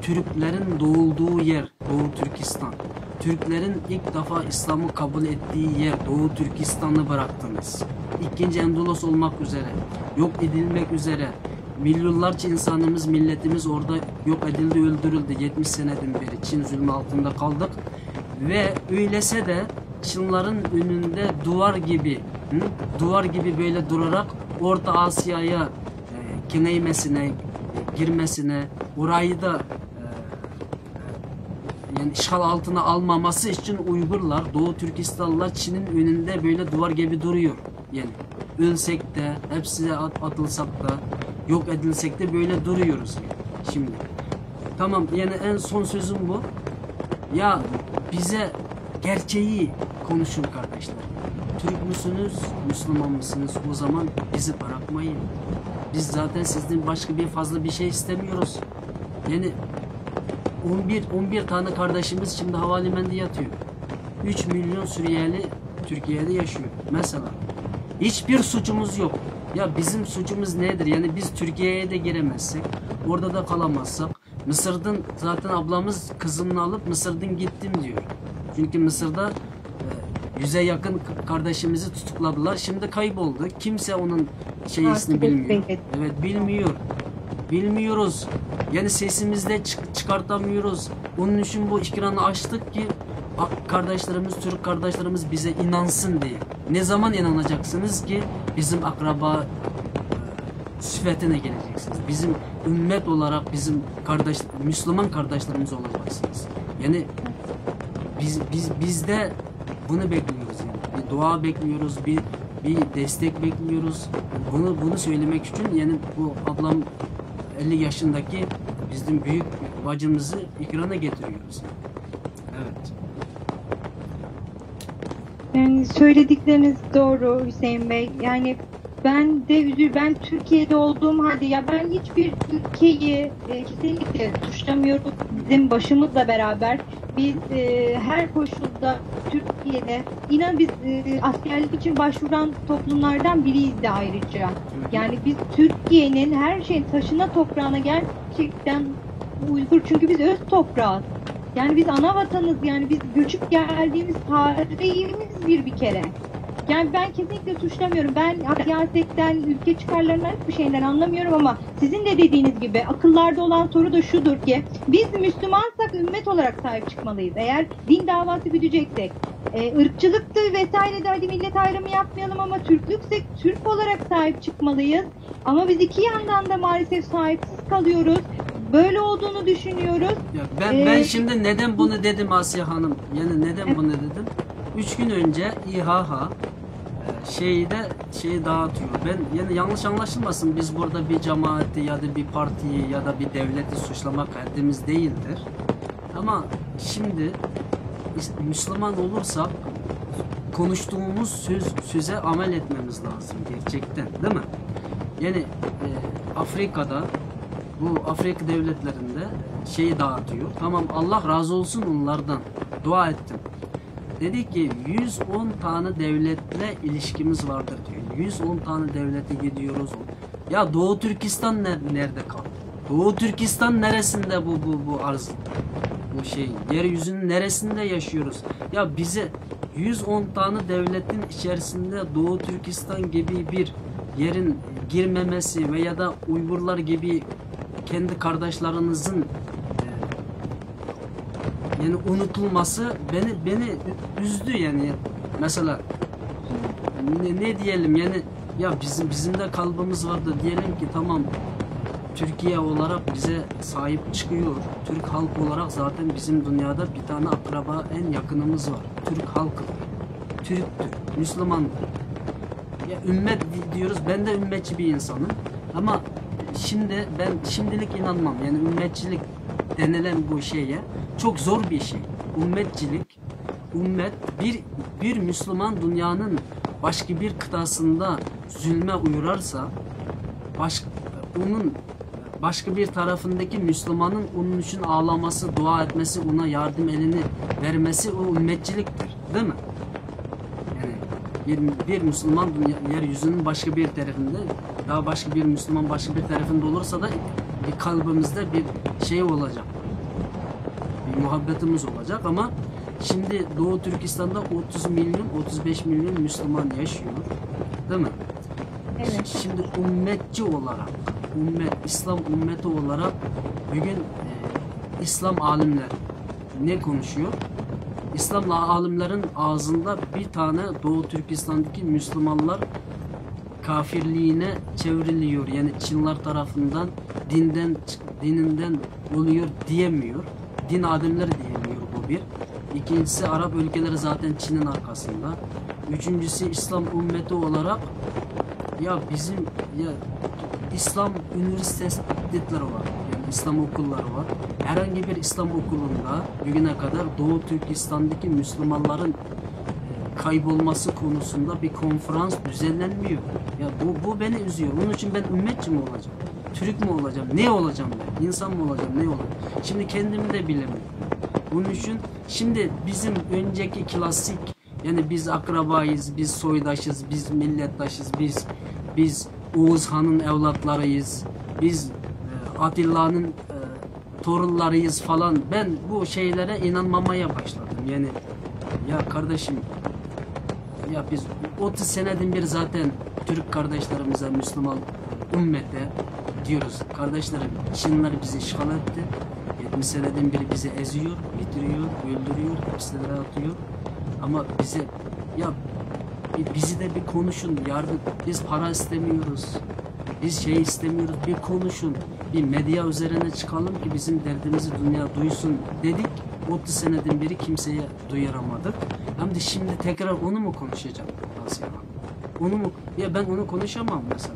Türklerin doğulduğu yer Doğu Türkistan. Türklerin ilk defa İslam'ı kabul ettiği yer Doğu Türkistan'ı bıraktınız. İkinci Endülüs olmak üzere, yok edilmek üzere milyonlarca insanımız, milletimiz orada yok edildi, öldürüldü. Yetmiş seneden beri Çin zulmü altında kaldık. Ve öylese de Çınların önünde duvar gibi, hı? Duvar gibi böyle durarak Orta Asya'ya e, kengeymesine, girmesine, orayı da e, yani işgal altına almaması için Uygurlar, Doğu Türkistanlılar Çin'in önünde böyle duvar gibi duruyor. Yani ölsek de, hepsi at- atılsak da, yok edilsek de böyle duruyoruz yani şimdi. Tamam, yani en son sözüm bu. Ya bize gerçeği konuşun kardeşler. Türk müsünüz, Müslüman mısınız? O zaman bizi bırakmayın. Biz zaten sizden başka bir fazla bir şey istemiyoruz. Yani on bir, on bir tane kardeşimiz şimdi havalimanında yatıyor. Üç milyon Suriyeli Türkiye'de yaşıyor. Mesela hiçbir suçumuz yok. Ya bizim suçumuz nedir? Yani biz Türkiye'ye de giremezsek, orada da kalamazsak, Mısır'dan zaten ablamız kızını alıp Mısır'dan gittim diyor. Çünkü Mısır'da e, yüze yakın k- kardeşimizi tutukladılar. Şimdi kayboldu. Kimse onun şeysini bilmiyor. Evet, bilmiyor. Bilmiyoruz. Yani sesimizi de çık- çıkartamıyoruz. Onun için bu ekranı açtık ki a- kardeşlerimiz, Türk kardeşlerimiz bize inansın diye. Ne zaman inanacaksınız ki bizim akraba sıfatına geleceksiniz? Bizim ümmet olarak bizim kardeş, Müslüman kardeşlerimiz olacaksınız. Yani biz biz biz de bunu bekliyoruz yani. Bir dua bekliyoruz, bir bir destek bekliyoruz. Bunu bunu söylemek için yani bu ablam elli yaşındaki bizim büyük bacımızı ekrana getiriyoruz. Evet. Yani söyledikleriniz doğru Hüseyin Bey. Yani ben de üzü ben Türkiye'de olduğum halde ya ben hiçbir ülkeyi e, kesinlikle suçlamıyorum. Bizim başımızla beraber biz e, her koşulda Türkiye'de inan biz e, askerlik için başvuran toplumlardan biriyiz de ayrıca. Yani biz Türkiye'nin her şeyin taşına toprağına gerçekten uygur çünkü biz öz toprağız. Yani biz ana vatanız yani biz göçüp geldiğimiz tarihimiz bir bir kere. Yani ben kesinlikle suçlamıyorum. Ben siyasetten, ülke çıkarlarından hiçbir şeyden anlamıyorum ama sizin de dediğiniz gibi akıllarda olan soru da şudur ki biz Müslümansak ümmet olarak sahip çıkmalıyız. Eğer din davası güdeceksek, e, ırkçılıktı vesaire de hadi millet ayrımı yapmayalım ama Türklüksek Türk olarak sahip çıkmalıyız. Ama biz iki yandan da maalesef sahipsiz kalıyoruz. Böyle olduğunu düşünüyoruz. Ya ben ben Ee, şimdi neden bunu dedim Asiye Hanım? Yani neden bunu dedim? Üç gün önce İHH e, şeyde şeyi dağıtıyor. Ben yani yanlış anlaşılmasın. Biz burada bir cemaati ya da bir partiyi ya da bir devleti suçlamak haddimiz değildir. Ama şimdi biz Müslüman olursak konuştuğumuz söz söze amel etmemiz lazım gerçekten, değil mi? Yani e, Afrika'da bu Afrika devletlerinde şeyi dağıtıyor. Tamam, Allah razı olsun onlardan. Dua ettim. Dedi ki yüz on tane devletle ilişkimiz vardır diyor. yüz on tane devlete gidiyoruz. Ya Doğu Türkistan ne- nerede kaldı? Doğu Türkistan neresinde bu bu bu arz bu şey yeryüzünün neresinde yaşıyoruz? Ya bize yüz on tane devletin içerisinde Doğu Türkistan gibi bir yerin girmemesi veya da Uygurlar gibi kendi kardeşlerinizin e, yani unutulması beni beni üzdü yani. Mesela ne, ne diyelim yani, ya bizim bizim de kalbimiz vardı diyelim ki tamam, Türkiye olarak bize sahip çıkıyor. Türk halkı olarak zaten bizim dünyada bir tane akraba, en yakınımız var. Türk halkı. Türktür, Müslümandır. Ya ümmet di- diyoruz. Ben de ümmetçi bir insanım. Ama şimdi ben şimdilik inanmam. Yani ümmetçilik denilen bu şeye çok zor bir şey. Ümmetçilik, ümmet bir bir Müslüman dünyanın başka bir kıtasında zulme uğrarsa baş, onun başka bir tarafındaki Müslümanın onun için ağlaması, dua etmesi, ona yardım elini vermesi o ümmetçiliktir. Değil mi? Yani Bir, bir Müslüman dünya, yeryüzünün başka bir tarafında, daha başka bir Müslüman başka bir tarafında olursa da bir kalbimizde bir şey olacak. Bir muhabbetimiz olacak ama şimdi Doğu Türkistan'da otuz milyon, otuz beş milyon Müslüman yaşıyor. Değil mi? Evet. Şimdi ümmetçi olarak, ümmet, İslam ümmeti olarak bugün e, İslam alimleri ne konuşuyor? İslam alimlerin ağzında bir tane Doğu Türkistan'daki Müslümanlar kafirliğine çevriliyor. Yani Çinler tarafından dinden dininden oluyor diyemiyor. Din alimleri diyemiyor bu bir. İkincisi Arap ülkeleri zaten Çin'in arkasında. Üçüncüsü İslam ümmeti olarak ya bizim ya İslam üniversiteleri var. Yani İslam okulları var. Herhangi bir İslam okulunda bugüne kadar Doğu Türkistan'daki Müslümanların kaybolması konusunda bir konferans düzenlenmiyor. Ya bu, bu beni üzüyor. Onun için ben ümmetçi mi olacağım? Türk mü olacağım? Ne olacağım ben? İnsan mı olacağım? Ne olacağım? Şimdi kendimi de bilemiyorum. Bunun için şimdi bizim önceki klasik, yani biz akrabayız, biz soydaşız, biz millettaşız, biz biz Oğuz Han'ın evlatlarıyız, biz e, Atilla'nın e, torunlarıyız falan. Ben bu şeylere inanmamaya başladım. Yani ya kardeşim, ya biz otuz seneden beri zaten Türk kardeşlerimize, Müslüman ümmete diyoruz. Kardeşlerim, Çinler bizi işgal etti. yetmiş seneden beri bizi eziyor, bitiriyor, öldürüyor, hapislere atıyor. Ama bize ya bi- bizi de bir konuşun, yardım. Biz para istemiyoruz. Biz şey istemiyoruz. Bir konuşun. Bir medya üzerine çıkalım ki bizim derdimizi dünya duysun dedik. otuz seneden beri kimseye duyuramadık. Hem de şimdi tekrar onu mu konuşacağım Asiye Hanım? Onu mu? Ya ben onu konuşamam mesela.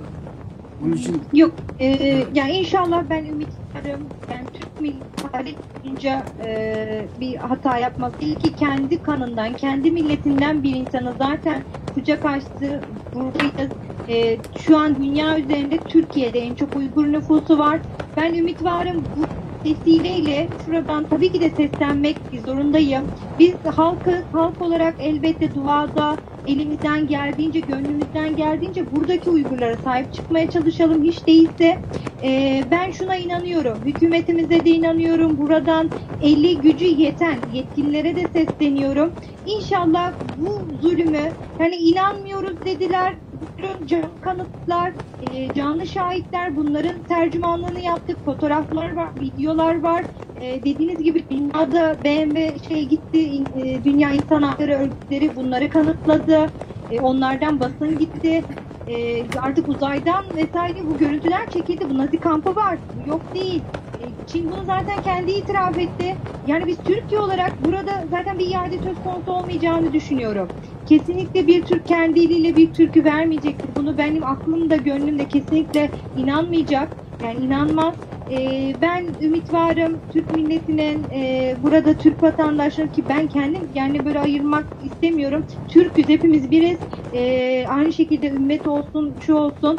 Onun için Yok, e, ya inşallah ben ümit ediyorum. Yani Türk milleti tarih boyunca e, bir hata yapmaz. İyi ki kendi kanından, kendi milletinden bir insanı zaten kucak açtı. Buradayız. E, şu an dünya üzerinde Türkiye'de en çok Uygur nüfusu var. Ben ümit varım bu vesileyle şuradan tabii ki de seslenmek zorundayım. Biz halkı halk olarak elbette duada elimizden geldiğince, gönlümüzden geldiğince buradaki Uygurlara sahip çıkmaya çalışalım. Hiç değilse e, ben şuna inanıyorum. Hükümetimize de inanıyorum. Buradan eli gücü yeten yetkililere de sesleniyorum. İnşallah bu zulümü, yani inanmıyoruz dediler. Bunların canlı kanıtlar, e, canlı şahitler, bunların tercümanlığını yaptık. Fotoğraflar var, videolar var. E, dediğiniz gibi dünyada B M W şey gitti, in- e, Dünya İnsan Hakları Örgütleri bunları kanıtladı. E, onlardan basın gitti. E, artık uzaydan vesaire bu görüntüler çekildi. Bu Nazi kampı var. Bu yok değil. E, Çin bunu zaten kendi itiraf etti. Yani biz Türkiye olarak burada zaten bir iade söz konusu olmayacağını düşünüyorum. Kesinlikle bir Türk kendi eliyle bir Türk'ü vermeyecektir. Bunu benim aklım da gönlüm de kesinlikle inanmayacak. Yani inanmaz. Ee, ben ümit varım Türk milletinin, e, burada Türk vatandaşları ki ben kendim yani böyle ayırmak istemiyorum. Türk'üz, hepimiz biriz. Ee, aynı şekilde ümmet olsun, şu olsun.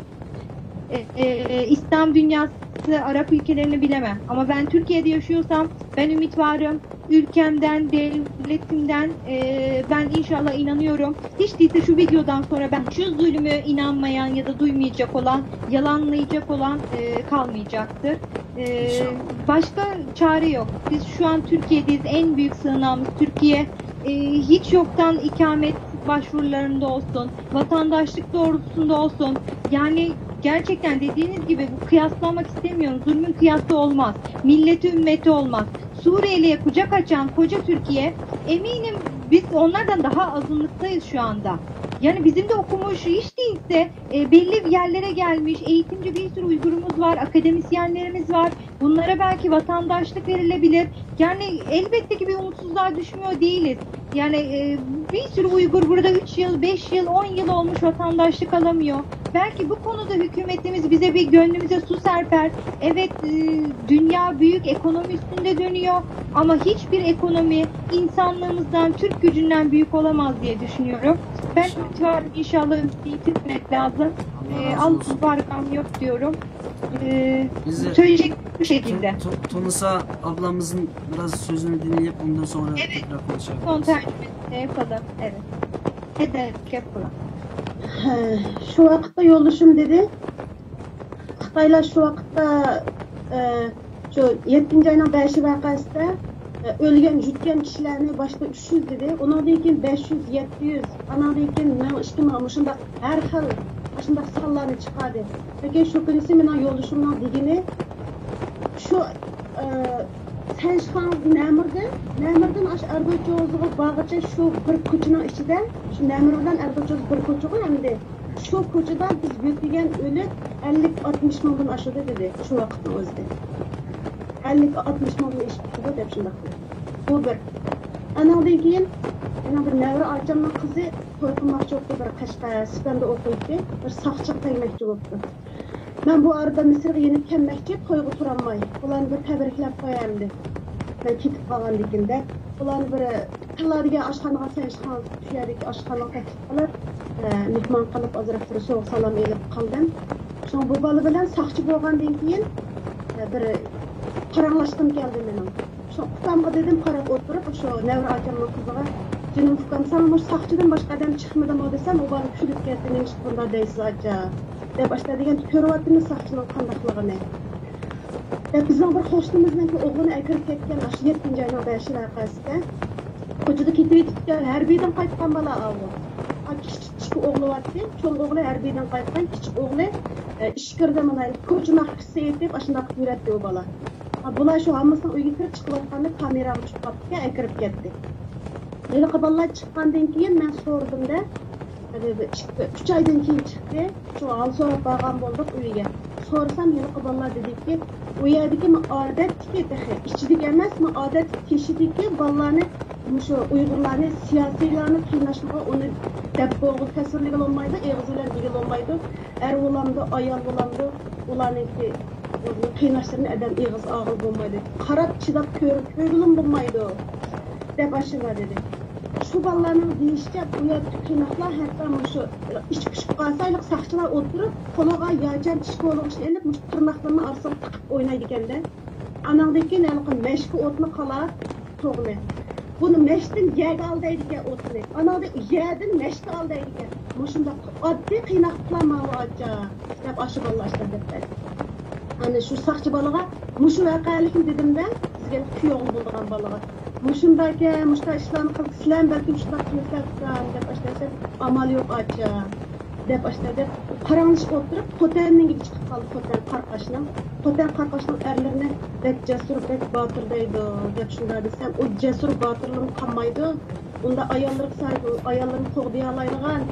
Ee, e, İslam dünyası, Arap ülkelerini bilemem. Ama ben Türkiye'de yaşıyorsam ben ümit varım. Ülkemden, devletimden e, ben inşallah inanıyorum. Hiç değilse şu videodan sonra ben şu zulmü inanmayan ya da duymayacak olan, yalanlayacak olan e, kalmayacaktır. E, İnşallah. Başka çare yok. Biz şu an Türkiye'deyiz. En büyük sığınağımız Türkiye. E, hiç yoktan ikamet başvurularında olsun, vatandaşlık doğrultusunda olsun. Yani gerçekten dediğiniz gibi bu kıyaslamak istemiyorum. Zulmün kıyası olmaz. Milleti ümmeti olmaz. Suriyeli'ye kucak açan koca Türkiye, eminim biz onlardan daha azınlıktayız şu anda. Yani bizim de okumuş, hiç değilse e, belli yerlere gelmiş eğitimci bir sürü Uygurumuz var, akademisyenlerimiz var. Bunlara belki vatandaşlık verilebilir. Yani elbette ki bir umutsuzluğa düşmüyor değiliz. Yani e, bir sürü Uygur burada üç yıl, beş yıl, on yıl olmuş, vatandaşlık alamıyor. Belki bu konuda hükümetimiz bize bir, gönlümüze su serper. Evet, e, dünya büyük, ekonomi üstünde dönüyor. Ama hiçbir ekonomi insanlığımızdan, Türk gücünden büyük olamaz diye düşünüyorum. Ben İnşallah. Ümit varım, inşallah ümidi yitirmemek lazım. Allah E, razı Allah olsun. Var gam yok diyorum. E, Bizi Söyleyecek bu şekilde. Tu- Tu- Tunisa ablamızın biraz sözünü dinleyip ondan sonra Evet. Tekrar konuşalım. Son tercümesini yapalım. Evet. دەپ گەپ قىلىڭ. ھە، شۇ ۋاقىتتا يولدىشىم دېدى، خىتايلار شۇ ۋاقىتتا، ئە، شۇ يەتتىنچى ئاينىڭ بەشى ۋەقەسىدە، ئە، ئۆلگەن، يۈتكەن كىشىلەرنى باشتا ئۈچ يۈز دېدى، ئۇنىڭدىن كېيىن بەش يۈز، يەتتە يۈز، ئاناندىن كېيىن مىڭ، ئىككى مىڭ، مۇشۇنداق ھەر خىل ئاشۇنداق سانلارنى چىقاردى. لېكىن شۇ كۈنىسى مېنىڭ يولدىشىمنىڭ دېگىنى، شۇ، ئە، سەنشىخاڭ نەمىردىن، نەمىردىن ئاشۇ ئەردوچوزىغا بارغىچە شۇ بىر كوچىنىڭ ئىچىدە، شۇ نەمىر بىلەن ئەردوچوز بىر كوچىغۇ ئەمدى. شۇ كوچىدا بىز يۆتكىگەن ئۆلۈك ئەللىك ئاتمىش مىڭدىن ئاشىدۇ دېدى شۇ ۋاقىتنىڭ ئۆزىدە. ئەللىك ئاتمىش مىڭدىن ئېشىپ كېتىدۇ دەپ شۇنداق دېدى. بۇ بىر. ئاناندىن كېيىن مېنىڭ بىر نەۋرە ئاچامنىڭ قىزى توي قىلماقچى بوپتۇ، بىر قەشقەر سىپەندە ئوقۇيتتى، بىر ساقچىغا تەگمەكچى بوپتۇ. مەن بۇ ئارىدا مىسىرغا يېنىپ كەلمەكچى، تويغا تۇرالماي، بۇلارنى بىر تەبرىكلەپ قوياي ئەمدى، مەن كېتىپ قالغاندىكىن دەپ، بۇلارنى بىر تاللا دېگەن ئاشخانىغا، سەنشىخاڭ، شۇ يەردىكى ئاشخانىغا تەكلىپ قىلىپ، ئە، مېھمان قىلىپ، ئازراق بىر سوغۇق سالام ئېلىپ قالدىم. شۇڭا بۇ بالا بىلەن ساقچى بولغاندىن كېيىن، ئە، بىر پاراڭلاشقۇم كەلدى مېنىڭ. شۇ ئۇكامغا دېدىم، قاراپ ئولتۇرۇپ، شۇ نەۋرە ئاكامنىڭ قىزىغا، جېنىم ئۇكام، ساڭا مۇشۇ ساقچىدىن باشقا ئادەم چىقمىدىمۇ دېسەم، ئۇ بالا كۈلۈپ كەتتى، نېمىشقا بۇنداق دەيسىز ئاچا؟ دەپ ئاشتا دېگەن، كۆرۈۋاتىمىز ساقچىنىڭ قانداقلىقىنى. دەپ بىزنىڭ بىر قوشنىمىزنىڭكى ئوغلىنى ئەكىرىپ كەتكەن ئاشۇ يەتتىنچى ئاينىڭ بەشى ۋەقەسىدە. كوچىدا كېتىۋېتىپتىكەن، ھەربىيدىن قايتقان بالا ئاۋۇ. ئا، كىچىك، كىچىك ئوغلى بارتى، چوڭ ئوغلى ھەربىيدىن قايتقان، كىچىك ئوغلى، ئە، ئىچكىرىدە مانا كوچىنى سېيىتىپ، ئاشۇنداق يۈرەتتى ئۇ بالا. ئا، بۇلار شۇ ھاممىسىنىڭ ئۆيگە كىرىپ چىقىۋاتقاندا كامېراغا چۈشۈپ قاپتىكەن، ئەكىرىپ كەتتى. ھېلىقى بالىلار چىققاندىن كېيىن مەن سورىدىم-دە، ئۈچ ئايدىن كېيىن چىقتى. شۇ ھال سوراپ بارغان بولدۇق ئۆيىگە. سورىسام، ھېلىقى بالىلار دېدىكى، ئۇ يەردىكى مۇ-، ئادەتتىكى تېخى ئىچىدىكى ئەمەس، مۇ-، ئادەتتىكى تېشىدىكى بالىلارنى، مۇشۇ ئۇيغۇرلارنى، سىياسىيلارنى قىيناشلىقىغا ئۇنى دەپ بولغىلى، تەسۋىرلىگىلى بولمايدۇ، ئېغىز بىلەن دېگىلى بولمايدۇ. ئەر بولامدۇ، ئايال بولامدۇ، ئۇلارنىڭكى قىيناشلىرىنى ئادەم ئېغىز ئالغىلى بولمايدۇ. قاراپ چىداپ كۆر-، كۆرگىلىمۇ بولمايدۇ، دەپ ئاشۇنداق دېدى. شۇ بالىلارنىڭ دېيىشىچە، بۇ يەردىكى قىيناقلار ھەتتا مۇشۇ ئىچى پۇشۇپ قالسا، ھېلىقى ساقچىلار ئولتۇرۇپ، قولىغا ياچام چىشكا ئۇرغۇچنى ئېلىپ، مۇشۇ تىرناقلىرىنىڭ ئارىسىغا تىقىپ ئوينايدىكەن-دە. ئاناندىن كېيىن ھېلىقى مەشكە ئوتنى قالاپ، توغنى. بۇنى مەشتىن يەرگە ئالدايدىكەن ئوتنى. ئاناندىن يەردىن مەشكە ئالدايدىكەن. مۇشۇنداق ئاددىي قىيناقلىقلار ماۋۇ ئاچا، دەپ ئاشۇ بالىلار ئاشۇنداق دەپ بەردى. ئانا شۇ ساقچى بالىغا مۇشۇ ۋەقەلىكنى دېدىم-دە، بىزگە كۈيئوغۇل بولىدىغان بالىغا. مۇشۇنداكەن، مۇشۇنداق ئىشلارنى قىلىپ، سىلەرمۇ بەلكىم شۇنداق قىلىسىلەر ئۇكام، دەپ ئاشۇنداق دېسەم، ئامال يوق ئاچا، دەپ ئاشۇنداق دەپ پاراڭلىشىپ ئولتۇرۇپ، خوتەننىڭكىگە چىقىپ قالدى، خوتەن قاراقاشنىڭ. خوتەن قاراقاشنىڭ ئەرلىرىنى بەك جەسۇر، بەك باتۇر دەيدۇ، دەپ شۇنداق دېسەم، ئۇ جەسۇر باتۇرلىرىمۇ قالمايدۇ. ئۇنداق ئاياللىرىغا سايىل، ئاياللىرىنى قوغدىيالايدىغان.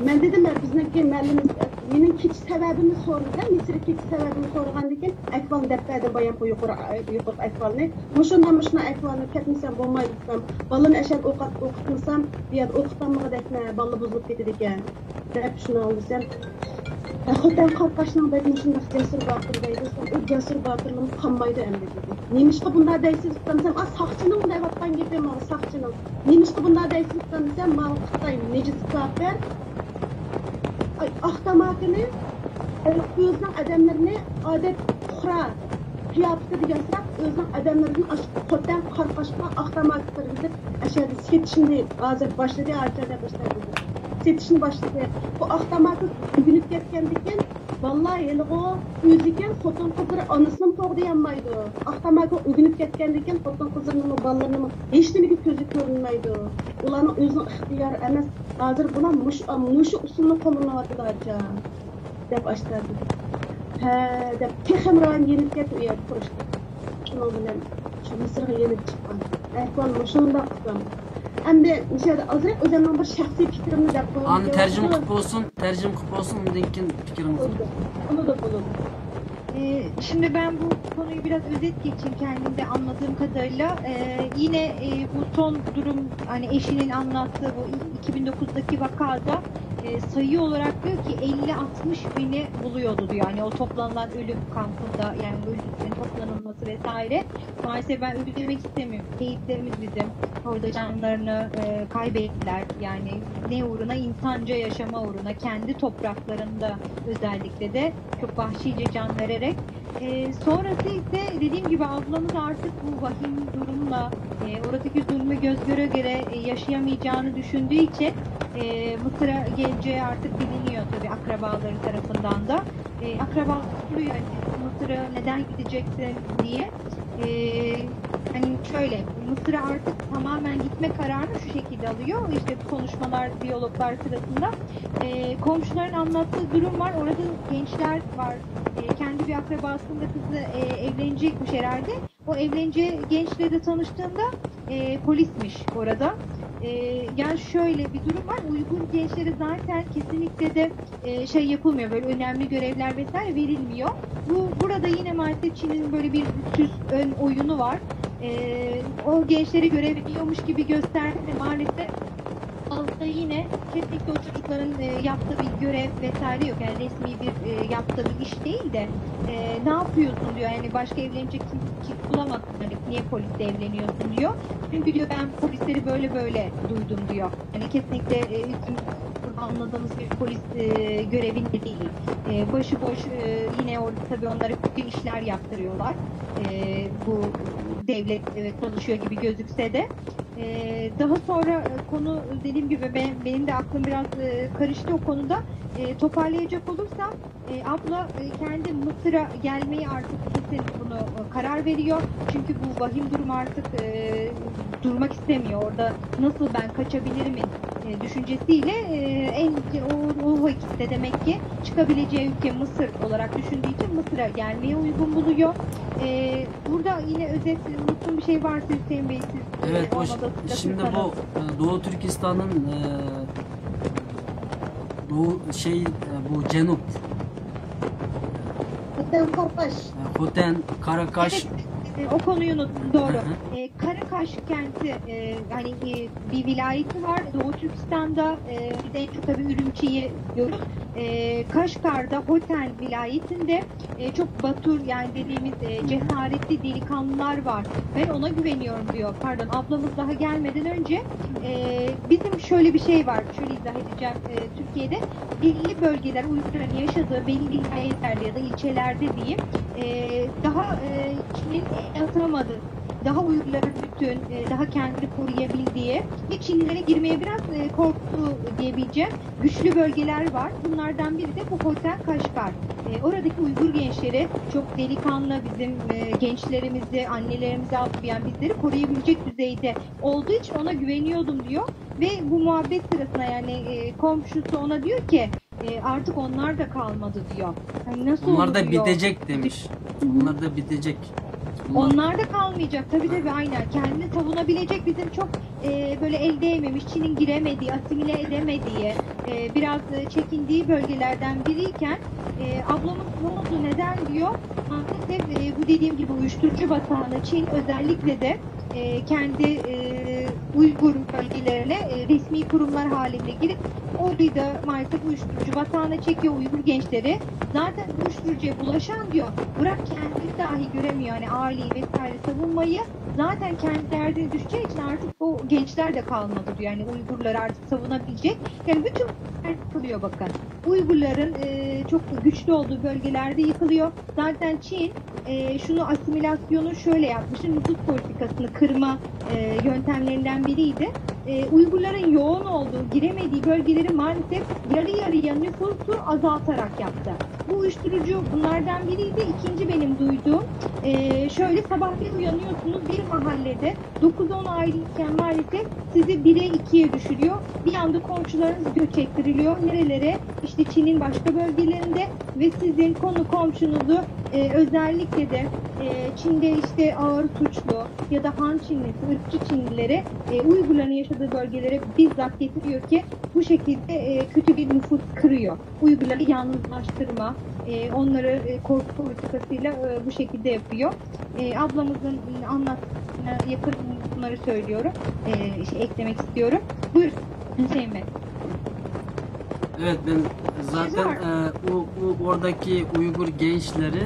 مەن دېدىم، بىزنىڭكى مەلىمىز، مېنىڭ كېتىش سەۋەبىمنى سورىدى، مىسىرغا كېتىش سەۋەبىمنى سورىغاندىن كېيىن، ئەھۋالنى دەپ بەردىم، بايام بۇ يۇقىرى، يۇقىرىقى ئەھۋالنى. مۇشۇنداق، مۇشۇنداق ئەھۋالنى كەتمىسەم بولمايدۇ دېسەم، بالىنى ئەشەدە ئوقۇت-، ئوقۇتمىسام، بۇ يەردە ئوقۇتالمىغۇدەكمەن، بالىلار بۇزۇلۇپ كېتىدىكەن، دەپ شۇنى ئاڭلىسام، خوتەن قاراقاشنىڭ بەك مۇشۇنداق جەسۇر باتۇر دەيدۇ، ئۇ جەسۇر باتۇرلىرىمۇ قالمايدۇ ئەمدى دېدى. نېمىشقا بۇنداق دەيسىز ئۇكام دېسەم، ئا، ساقچىنىڭ دەۋاتقان گېپى ماۋۇ، ساقچىنىڭ. نېمىشقا بۇنداق دەيسىز ئۇكام دېسەم، ماۋۇ خىتاي نىجىس كاپىر، ئاي، ئاق تاماكىنى، ئۆزىنىڭ ئادەملىرىنى ئادەت پۇقرا قىياپىتىدە ياساپ، ئۆزىنىڭ ئادەملىرىدىن ئاشۇ خوتەن قاراقاشقا ئاق تاماكا كىرگۈزۈپ، ئەشەدە سېتىشنى ھازىر باشلىدى، ھازىر باشلىدى. سېتىشنى باشلىدى. بۇ ئاق تاماكا ئۆگىنىپ كەتكەندىكىن، بالىلار ھېلىغۇ ئۆزىكەن، خوتۇن قىزلىرى ئانىسىنىمۇ قوغدىيالمايدۇ. ئاق تاماكا ئۆگىنىپ كەتكەندىكىن، خوتۇن قىزلىرىنىمۇ، بالىلىرىنىمۇ ھېچنېمىگە كۆزى كۆرۈنمەيدۇ. ئۇلارنىڭ ئۆزىنىڭ ئىختىيارى ئەمەس. ھازىر بۇلار مۇشۇ، مۇشۇ ئۇسۇلنى قوللىنىۋاتىدۇ ئاچا، دەپ ئاشتا دېدى. ھە، دەپ تېخىمۇ رايىم يېنىپ كەتتى ئۇ يەردە تۇرۇشتىن. شۇنىڭ بىلەن شۇ مىسىرغا يېنىپ چىققان. ئەھۋال مۇشۇنداق ئۇكام. ئەمدى مۇشۇ يەردە ئازراق ئۆزۈمنىڭ بىر شەخسىي پىكرىمنى دەپ قويغۇم كېلىدۇ. ئانى تەرجىمە قىلىپ بولسۇن، تەرجىمە قىلىپ بولسۇن، ئۇنىڭدىن كېيىن پىكرىڭىزنى. بولىدۇ، بولىدۇ. Ee, şimdi ben bu konuyu biraz özet geçeyim kendimde anladığım kadarıyla. Ee, yine e, bu son durum, hani eşinin anlattığı bu iki bin dokuzdaki vakada e, sayı olarak diyor ki elli altmış bini buluyordu diyor. Yani o toplanılan ölüm kampında, yani bu ölümlerin toplanılması vesaire. Maalesef ben ölü demek istemiyorum. Şehitlerimiz bizim orada canlarını e, kaybettiler. Yani ne uğruna? İnsanca yaşama uğruna, kendi topraklarında özellikle de çok vahşice can vererek. E, sonrası ise dediğim gibi ablamız artık bu vahim durumla, e, oradaki zulmü göz göre göre e, yaşayamayacağını düşündüğü için e, Mısır'a geleceği artık biliniyor tabii akrabaları tarafından da. E, akrabaları soruyor hani Mısır'a neden gideceksin diye. E, hani şöyle Mısır'a artık tamamen gitme kararını şu şekilde alıyor. İşte bu konuşmalar, diyaloglar sırasında e, komşuların anlattığı durum var. Orada gençler var. E, kendi bir akrabasının da kızı e, evlenecekmiş herhalde. O evleneceği gençle de tanıştığında e, polismiş orada. E, yani şöyle bir durum var. Uygur gençleri zaten kesinlikle de e, şey yapılmıyor. Böyle önemli görevler vesaire verilmiyor. Bu burada yine maalesef Çin'in böyle bir süs ön oyunu var. E, o gençlere görev veriyormuş gibi gösterdi ve maalesef altta yine kesinlikle o çocukların e, yaptığı bir görev vesaire yok. Yani resmi bir e, yaptığı bir iş değil de e, ne yapıyorsun diyor. Yani başka evlenecek kim, kim bulamadın. Hani niye polisle evleniyorsun diyor. Çünkü diyor ben polisleri böyle böyle duydum diyor. Yani kesinlikle e, bizim burada anladığımız bir polis e, görevinde değil. E, başıboş e, yine orada tabii onlara kötü işler yaptırıyorlar. E, bu devlet evet çalışıyor gibi gözükse de. E, daha sonra e, konu dediğim gibi ben, benim de aklım biraz e, karıştı o konuda. E, toparlayacak olursam e, abla e, kendi Mısır'a gelmeyi artık kesin bunu e, karar veriyor. Çünkü bu vahim durum artık e, durmak istemiyor. Orada nasıl ben kaçabilirim e, düşüncesiyle e, en o, o vakitte demek ki çıkabileceği ülke Mısır olarak düşündüğü için Mısır'a gelmeyi uygun buluyor. E, burada yine özet unuttuğum bir şey varsa Hüseyin Bey siz Evet, o, şimdi bu e, Doğu Türkistan'ın e, doğu şey e, bu cenub Hoten Karakaş. e, Hoten, Karakaş. Evet, e, o konuyu unuttum. Doğru. E, Karakaş kenti e, hani e, bir vilayeti var Doğu Türkistan'da. E, biz en çok tabii Ürümçi'yi diyoruz. E, Kaşgar'da Hoten vilayetinde e, çok batur yani dediğimiz e, cesaretli delikanlılar var. Ben ona güveniyorum diyor. Pardon ablamız daha gelmeden önce e, bizim şöyle bir şey var. Şöyle izah edeceğim. E, Türkiye'de belli bölgeler Uyghurların yaşadığı belli vilayetlerde ya da ilçelerde diyeyim e, daha e, Çin'in el atamadığı, daha Uyghurların bütün, e, daha kendini koruyabildiği ve Çinlilere girmeye biraz e, korktuğu diyebileceğim güçlü bölgeler var. Bunlardan biri de bu Hoten Kaşgar. E, oradaki Uygur gençleri çok delikanlı, bizim e, gençlerimizi, annelerimizi alıp yani bizleri koruyabilecek düzeyde olduğu için ona güveniyordum diyor. Ve bu muhabbet sırasında yani e, komşusu ona diyor ki e, artık onlar da kalmadı diyor. Hani nasıl Onlar olur da diyor. bitecek demiş. Onlar da bitecek. Bunlar- Onlar da kalmayacak tabii tabii aynen. Kendini savunabilecek bizim çok e, böyle el değmemiş, Çin'in giremediği, asimile edemediği, e, biraz e, çekindiği bölgelerden biriyken e, ablamız ne oldu, neden diyor. Maalesef e, bu dediğim gibi uyuşturucu batağına Çin özellikle de e, kendi e, Uygur bölgelerine e, resmi kurumlar halinde girip orayı da maalesef uyuşturucu batağına çekiyor Uygur gençleri. Zaten uyuşturucuya bulaşan diyor, bırak kendini dahi göremiyor yani aileyi vesaire savunmayı. Zaten kendi derdine düşeceği için artık o gençler de kalmadı diyor. Yani Uygurlar artık savunabilecek. Yani bütün yıkılıyor bakın. Uygurların e, çok güçlü olduğu bölgelerde yıkılıyor. Zaten Çin e, şunu asimilasyonu şöyle yapmıştı. Nüfus politikasını kırma e, yöntemlerinden biriydi. E, Uygurların yoğun olduğu, giremediği bölgeleri maalesef yarı yarıya nüfusu azaltarak yaptı. Bu uyuşturucu bunlardan biriydi. İkinci benim duyduğum e, şöyle sabah bir uyanıyorsunuz bir mahallede dokuz on aileyken maalesef sizi bire ikiye düşürüyor. Bir anda komşularınız göç ettiriliyor. Nerelere? İşte Çin'in başka bölgelerinde ve sizin konu komşunuzu e, özellikle de e, Çin'de işte ağır suçlu ya da Han Çinlisi, ırkçı Çinlilere e, Uygurların yaşadığı bölgelere bizzat getiriyor ki bu şekilde e, kötü bir nüfus kırıyor. Uygurları yalnızlaştırma, e, onları e, korku politikasıyla e, bu şekilde yapıyor. E, ablamızın anlattığına yakın bunları söylüyorum. E, şey, eklemek istiyorum. Buyurun Hüseyin Bey. Evet, ben zaten e, o, o oradaki Uygur gençleri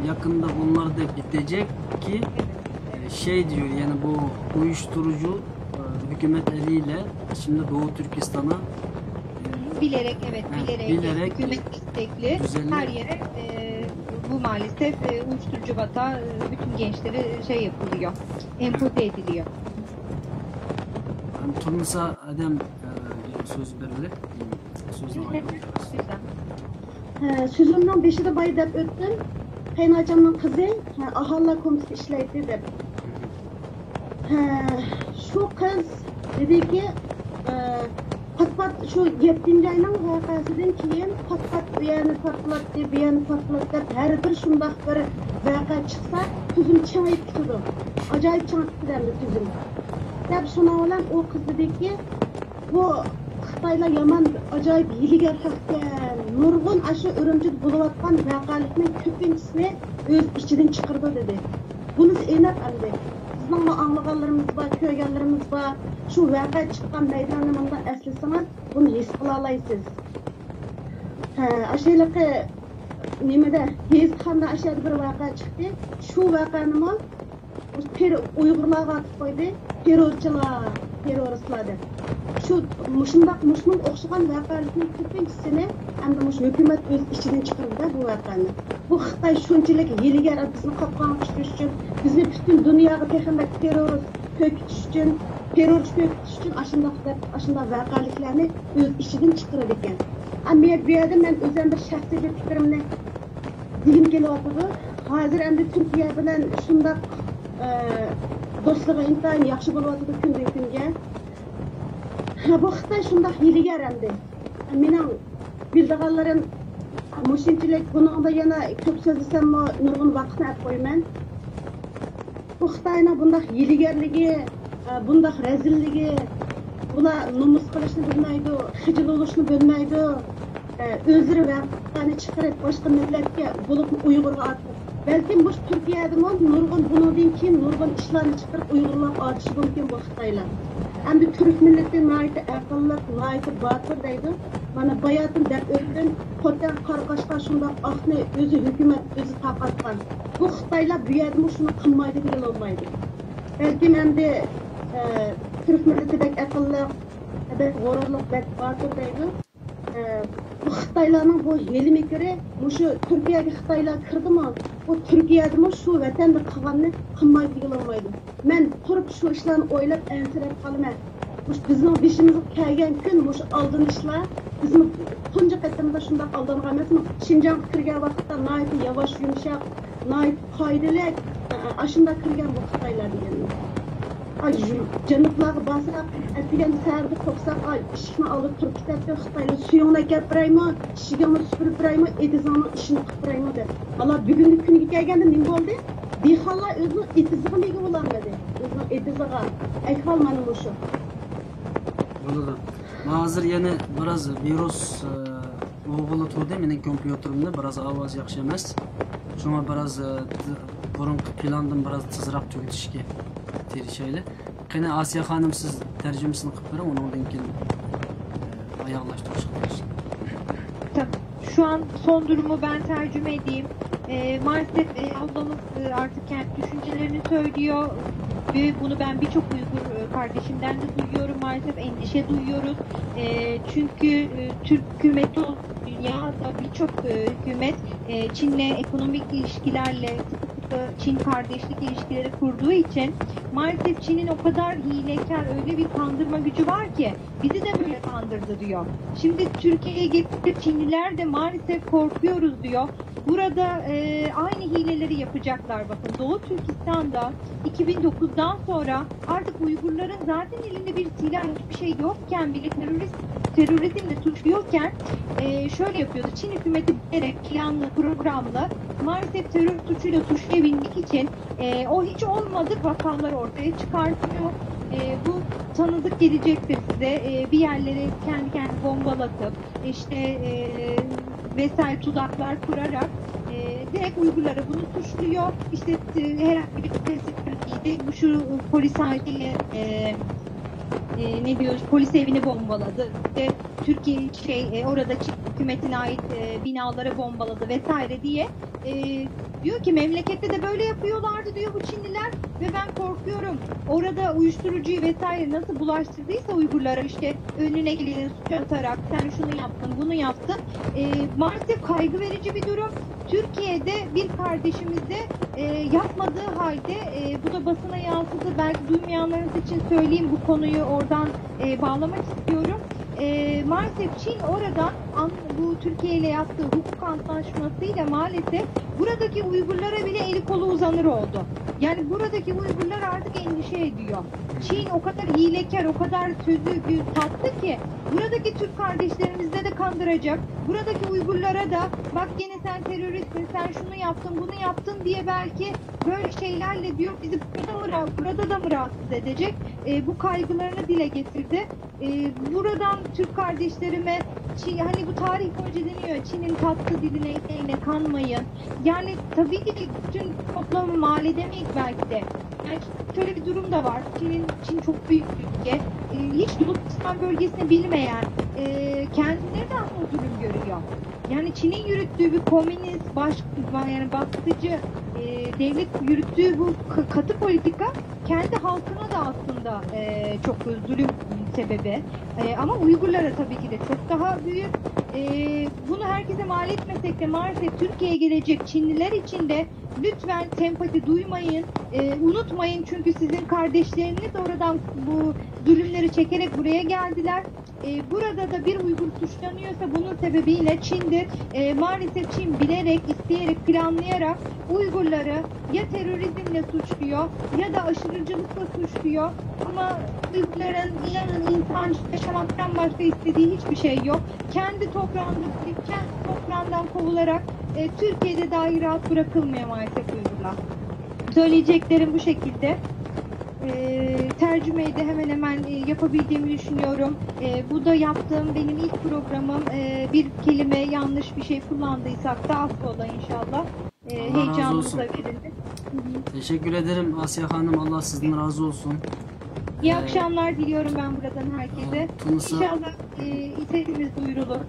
yakında bunlar da bitecek ki e, şey diyor yani bu uyuşturucu e, hükümet eliyle şimdi Doğu Türkistan'a Bilerek evet Ha, bilerek, bilerek hükümet destekli düzenli- her yere e, Bu maalesef e, uyuşturucu vata e, bütün gençlere şey yapılıyor, empoze ediliyor. Turmasa Adem e, söz berilip sözünü alıp. ھە، سۆزۈمنىڭ بېشىدا بايا دەپ ئۆتتۈم، قېيىنئاچامنىڭ قىزى، ھە، ئاھالىلەر كومىتېتىدا ئىشلەيتتى دەپ. ھە، شۇ قىز دېدىكى، ئە، پات-پات شۇ يەتتىنچى ئاينىڭ ۋەقەسىدىن كېيىن پات-پات ئۇ يەرنى پارتلاتتى، بۇ يەرنى پارتلاتتى دەپ، ھەر بىر شۇنداق بىر ۋەقە چىقسا، تۈزۈم چىڭىيىپ كېتىدۇ. ئاجايىپ چىڭىپ كېتىدۇ ئەمدى تۈزۈم. دەپ شۇنىڭ بىلەن ئۇ قىز دېدىكى، بۇ خىتايلار يامان ئاجايىپ ھىيلىگەر خەلقكەن، نۇرغۇن ئاشۇ ئۈرۈمچىدە بولۇۋاتقان ۋەقەلىكنىڭ كۆپىنچىسىنى ئۆز ئىچىدىن چىقىرىدۇ دېدى. بۇنىسى ئېنىق ئەمدى. بىزنىڭمۇ ئاڭلىغانلىرىمىز بار، كۆرگەنلىرىمىز بار. شۇ ۋەقە چىققان مەيداننى مۇنداق ئەسلىسىڭىز، بۇنى ھېس قىلالايسىز. ھە، ئاشۇ ھېلىقى نېمىدە، ھېيتخاندا ئاشۇ يەردە بىر ۋەقە چىقتى. شۇ ۋەقەنىمۇ تېر-، ئۇيغۇرلارغا ئاتىپ قويدى، تېررورچىلار، تېررورىستلار دەپ. شۇ مۇشۇنداق، مۇشۇنىڭغا ئوخشىغان ۋەقەلەرنىڭ كۆپىنچىسىنى ئەمدى مۇشۇ ھۆكۈمەت ئۆز ئىچىدىن چىقىرىدۇ بۇ ۋەقەنى. بۇ خىتاي شۇنچىلىك ھىيلىگەر، بىزنى قاپقانغا چۈشۈرۈش ئۈچۈن، بىزنى پۈتۈن دۇنياغا تېخىمۇ تېررورىست كۆرسىتىش ئۈچۈن، تېررورچى كۆرسىتىش ئۈچۈن ئاشۇنداق دەپ، ئاشۇنداق ۋەقەلىكلەرنى ئۆز ئىچىدىن چىقىرىدىكەن. ئەمما بۇ يەردە مەن ئۆزۈم بىر شەخسىي بىر پىكرىمنى دېگۈم كېلىۋاتىدۇ. ھازىر ئەمدى تۈركىيە بىلەن شۇنداق، ئە، دوستلۇقى ئىنتايىن ياخشى بولۇۋاتىدۇ كۈندىن كۈنگە. ھە، بۇ خىتاي شۇنداق ھىيلىگەر ئەمدى. مېنىڭ بىلىدىغانلىرىم مۇشۇنچىلىك، بۇنىڭدا يەنە كۆپ سۆزلىسەممۇ نۇرغۇن ۋاقىتنى ئەپ قويىمەن. بۇ خىتاينىڭ بۇنداق ھىيلىگەرلىكى، ئە، بۇنداق رەزىللىكى، بۇلار نومۇس قىلىشنى بىلمەيدۇ، خىجىل بولۇشنى بىلمەيدۇ. ئە، ئۆزلىرى ۋەقەنى چىقىرىپ، باشقا مىللەتكە، بولۇپمۇ ئۇيغۇرغا ئارتىپ. بەلكىم مۇشۇ تۈركىيەدىمۇ نۇرغۇن، بۇنىڭدىن كېيىن نۇرغۇن ئىشلارنى چىقىرىپ، ئۇيغۇرلارغا ئارتىشى مۇمكىن بۇ خىتايلار. ئەمدى تۈرك مىللىتى ناھايىتى ئەقىللىق، ناھايىتى باتۇر دەيدۇ. مانا باياتىن دەپ ئۆتتۈم، خوتەن قاراقاشقا شۇنداق ئاقنى ئۆزى ھۆكۈمەت ئۆزى تارقاتقان. بۇ خىتايلار بۇ يەردىمۇ شۇنى قىلمايدۇ دېگىلى بولمايدۇ. بەلكىم ئەمدى، ئە، تۈرك مىللىتى بەك ئەقىللىق، بەك غۇرۇرلۇق، بەك باتۇر دەيدۇ. ئە، بۇ خىتايلارنىڭ بۇ ھىيلە مىكرى، مۇشۇ تۈركىيەگە خىتايلار كىردىمۇ، بۇ تۈركىيەدىمۇ شۇ ۋەتەندە قىلغاننى قىلمايدۇ دېگىلى بولمايدۇ. مەن تۇرۇپ شۇ ئىشلارنى ئويلاپ ئەنسىرەپ قالىمەن. مۇشۇ بىزنىڭ بېشىمىزغا كەلگەن كۈن مۇشۇ ئالدىنىشلار. بىزمۇ تۇنجى قېتىمدا شۇنداق ئالدانغان ئەمەسمۇ؟ شىنجاڭغا كىرگەن ۋاقىتتا ناھايىتى ياۋاش، يۇمشاق، ناھايىتى قائىدىلىك، ئاشۇنداق كىرگەن بۇ خىتايلار دېگەننى. ئاي، جەنۇبلارغا بارساق، ئەتىگەن سەھەردە قورقساق، ئاي، ئىشىكنىڭ ئالدىدا تۇرۇپ كېتەتتى خىتايلار، سۈيۈڭنى ئەكەپ بېرەيمۇ، ئىشىكىڭنى سۈپۈرۈپ بېرەيمۇ، ئېتىزىڭنىڭ ئىشىنى قىلىپ بېرەيمۇ دەپ. ئالا بۈگۈنكى كۈنگە كەلگەندە نېمە بولدى؟ دېھقانلار ئۆزىنىڭ ئېتىزىغىمۇ ئىگە بولالمىدى. ئۆزىنىڭ ئېتىزىغا. ئەھۋال مانا مۇشۇ. بولىدۇ. ھازىر يەنە بىراز ۋىرۇس ئە، ئۇرغىلى تۇردى مېنىڭ كومپيۇتېرىمنى، بىراز ئاۋاز ياخشى ئەمەس. شۇڭا بىراز ئە، بۇرۇنقى پىلاندىن بىراز تېزراق تۈگىتىشكە تىرىشايلى. قېنى، ئاسىيە خانىم، سىز تەرجىمىسىنى قىلىپ بېرىڭ، ئۇنىڭدىن كېيىن ئە، ئاياغلاشتۇرۇشقا تىرىشىڭ. Şu an son durumu ben tercüme edeyim. E, maalesef e, ablamız e, artık kendi düşüncelerini söylüyor ve bunu ben birçok Uygur e, kardeşimden de duyuyorum. Maalesef endişe duyuyoruz. E, çünkü e, Türk hükümeti olsun, dünyada birçok e, hükümet e, Çin'le ekonomik ilişkilerle sıkı sıkı Çin kardeşlik ilişkileri kurduğu için maalesef Çin'in o kadar hilekar öyle bir kandırma gücü var ki bizi de böyle kandırdı diyor. Şimdi Türkiye'ye getirip Çinliler de maalesef korkuyoruz diyor. Burada e, aynı hileleri yapacaklar bakın. Doğu Türkistan'da iki bin dokuzdan sonra artık Uygurların zaten elinde bir silah, hiçbir şey yokken bile terörist terörizmle suçluyorken e, şöyle yapıyordu. Çin hükümeti bilerek planlı, programlı maalesef terör suçuyla suçlayabilmek için e, o hiç olmadık vakaları ortaya çıkartıyor. E, bu tanıdık gelecektir size. E, bir yerlere kendi kendini bombalatıp işte e, vesaire tuzaklar kurarak e, direkt Uygurlara bunu suçluyor. İşte e, herhangi bir tesis, bu şu polis aile e, e, ne diyoruz, polis evini bombaladı. İşte Türkiye şey e, orada Çin hükümetine ait e, binaları bombaladı vesaire diye e, diyor ki memlekette de böyle yapıyorlardı diyor bu Çinliler ve ben korkuyorum. Orada uyuşturucuyu vesaire nasıl bulaştırdıysa Uygurlara işte önüne geleni suç atarak sen şunu yaptın bunu yaptın. E, maalesef kaygı verici bir durum. Türkiye'de bir kardeşimiz de e, yapmadığı halde e, bu da basına yansıdı. Belki duymayanlarınız için söyleyeyim bu konuyu oradan e, bağlamak istiyorum. E, maalesef Çin oradan an- bu Türkiye ile yaptığı hukuk antlaşmasıyla maalesef buradaki Uygurlara bile eli kolu uzanır oldu. Yani buradaki Uygurlar artık endişe ediyor. Çin o kadar hilekar, o kadar sözü bir tatlı ki buradaki Türk kardeşlerimizi de kandıracak. Buradaki Uygurlara da bak gene sen teröristsin, sen şunu yaptın, bunu yaptın diye belki böyle şeylerle diyor bizi burada mı, ra- burada da mı rahatsız edecek? E, bu kaygılarını dile getirdi. E, buradan Türk kardeşlerime Çin, hani bu tarih boyunca deniyor Çin'in tatlı diline, ekmeğine kanmayın. Yani tabii ki bütün toplumu mal edemeyiz belki de. Yani şöyle bir durum da var. Çin'in Çin çok büyük bir ülke. E, hiç Doğu Türkistan bölgesini bilmeyen e, kendileri de aslında zulüm görüyor. Yani Çin'in yürüttüğü bir komünist baş, yani baskıcı e, devlet yürüttüğü bu k- katı politika kendi halkına da aslında e, çok zulüm sebebi. E, ama Uygurlara tabii ki de çok daha büyük. E, bunu herkese mal etmesek de maalesef Türkiye'ye gelecek Çinliler için de lütfen sempati duymayın, e, unutmayın çünkü sizin kardeşleriniz oradan bu zulümleri çekerek buraya geldiler. E, burada da bir Uygur suçlanıyorsa bunun sebebiyle Çin'dir. E, maalesef Çin bilerek, isteyerek, planlayarak Uygurları ya terörizmle suçluyor ya da aşırıcılıkla suçluyor. Ama Uygurların inanın insan yaşamaktan başka istediği hiçbir şey yok. Kendi toprağında, kendi toprağından kovularak e, Türkiye'de dahi rahat bırakılmıyor maalesef Uygurlar. Söyleyeceklerim bu şekilde. E, tercümeyi de hemen hemen e, yapabildiğimi düşünüyorum. E, bu da yaptığım benim ilk programım. E, bir kelime yanlış bir şey kullandıysak da affola inşallah. E, Allah razı heyecanınıza olsun. Verildi. Hı hı. Teşekkür ederim Asiye Hanım. Allah sizden razı olsun. İyi Ee, akşamlar diliyorum ben buradan herkese. Tunus'a- İnşallah e, isteklerimiz duyurulur.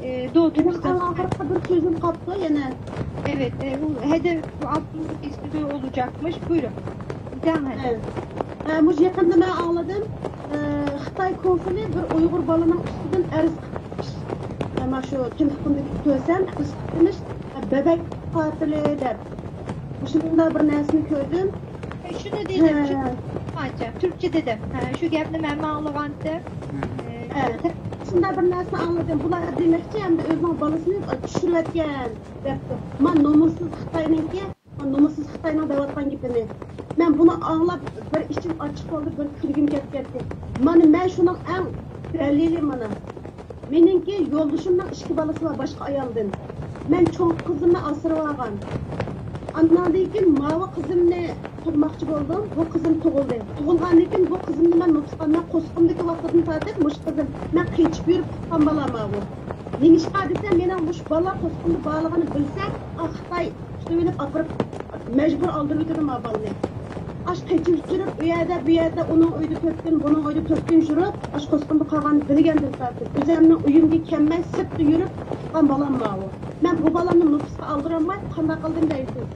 E, Doğu Benim Türkistan. en ahırda bir sözüm kaldı yine. Evet, e, bu hedef altmış üstü olacakmış. Buyurun. Devam edin. Evet. Ha, bu yakında ben anladım. Ee, Xitay konsuli bir Uygur balının üstünden arz qilmiş. Ama şu kim hakkında görsem, arz qilmiş. Bebek katili deb. Shunday bir narsani ko'rdim. E, shuni dedim, Ha. shu aytdim, Türkçe dedim. Ha, shu gapni men ma'lum qildim. Ha, shunday bir narsani angladim. Bular demoqchi, endi o'zining bolasini tushirayotgan debdi. Man nomussiz Xitoyninki, man nomussiz Xitoyning deyotgan gapini. Men buni anglab bir ichim ochiq qoldi, bir kulgim kelib ketdi. Mana men shuning eng dalili mana. Meningki yo'ldoshimning ikki bolasi bor boshqa ayoldan. Men cho'ng qizimni asrab olgan. Andan keyin mavi qizimni tug'moqchi bo'ldim. Bu qizim tug'ildi. Tug'ilgandan keyin bu qizimni men nutqan, men qo'sqimdagi vaqtdan tortib mush qizim, men qechib yurib tuqqan bolam bu. Nima ishqa desa, meni mush bola qo'sqimda borlig'ini bilsa, a, Xitoy tutib olib, apirib, majbur oldirib o'tirdim ma bolani. Ash qechib yurib, u yerda, bu yerda, uning uyida to'rt kun, buning uyida to'rt kun yurib, ash qo'sqimda qolganini bilgandan tortib, o'zimning uyimga kelmay, sirtda yurib tuqqan bolam bu. Men bu bolamni nupusga oldirolmay, qanday qildim deysiz?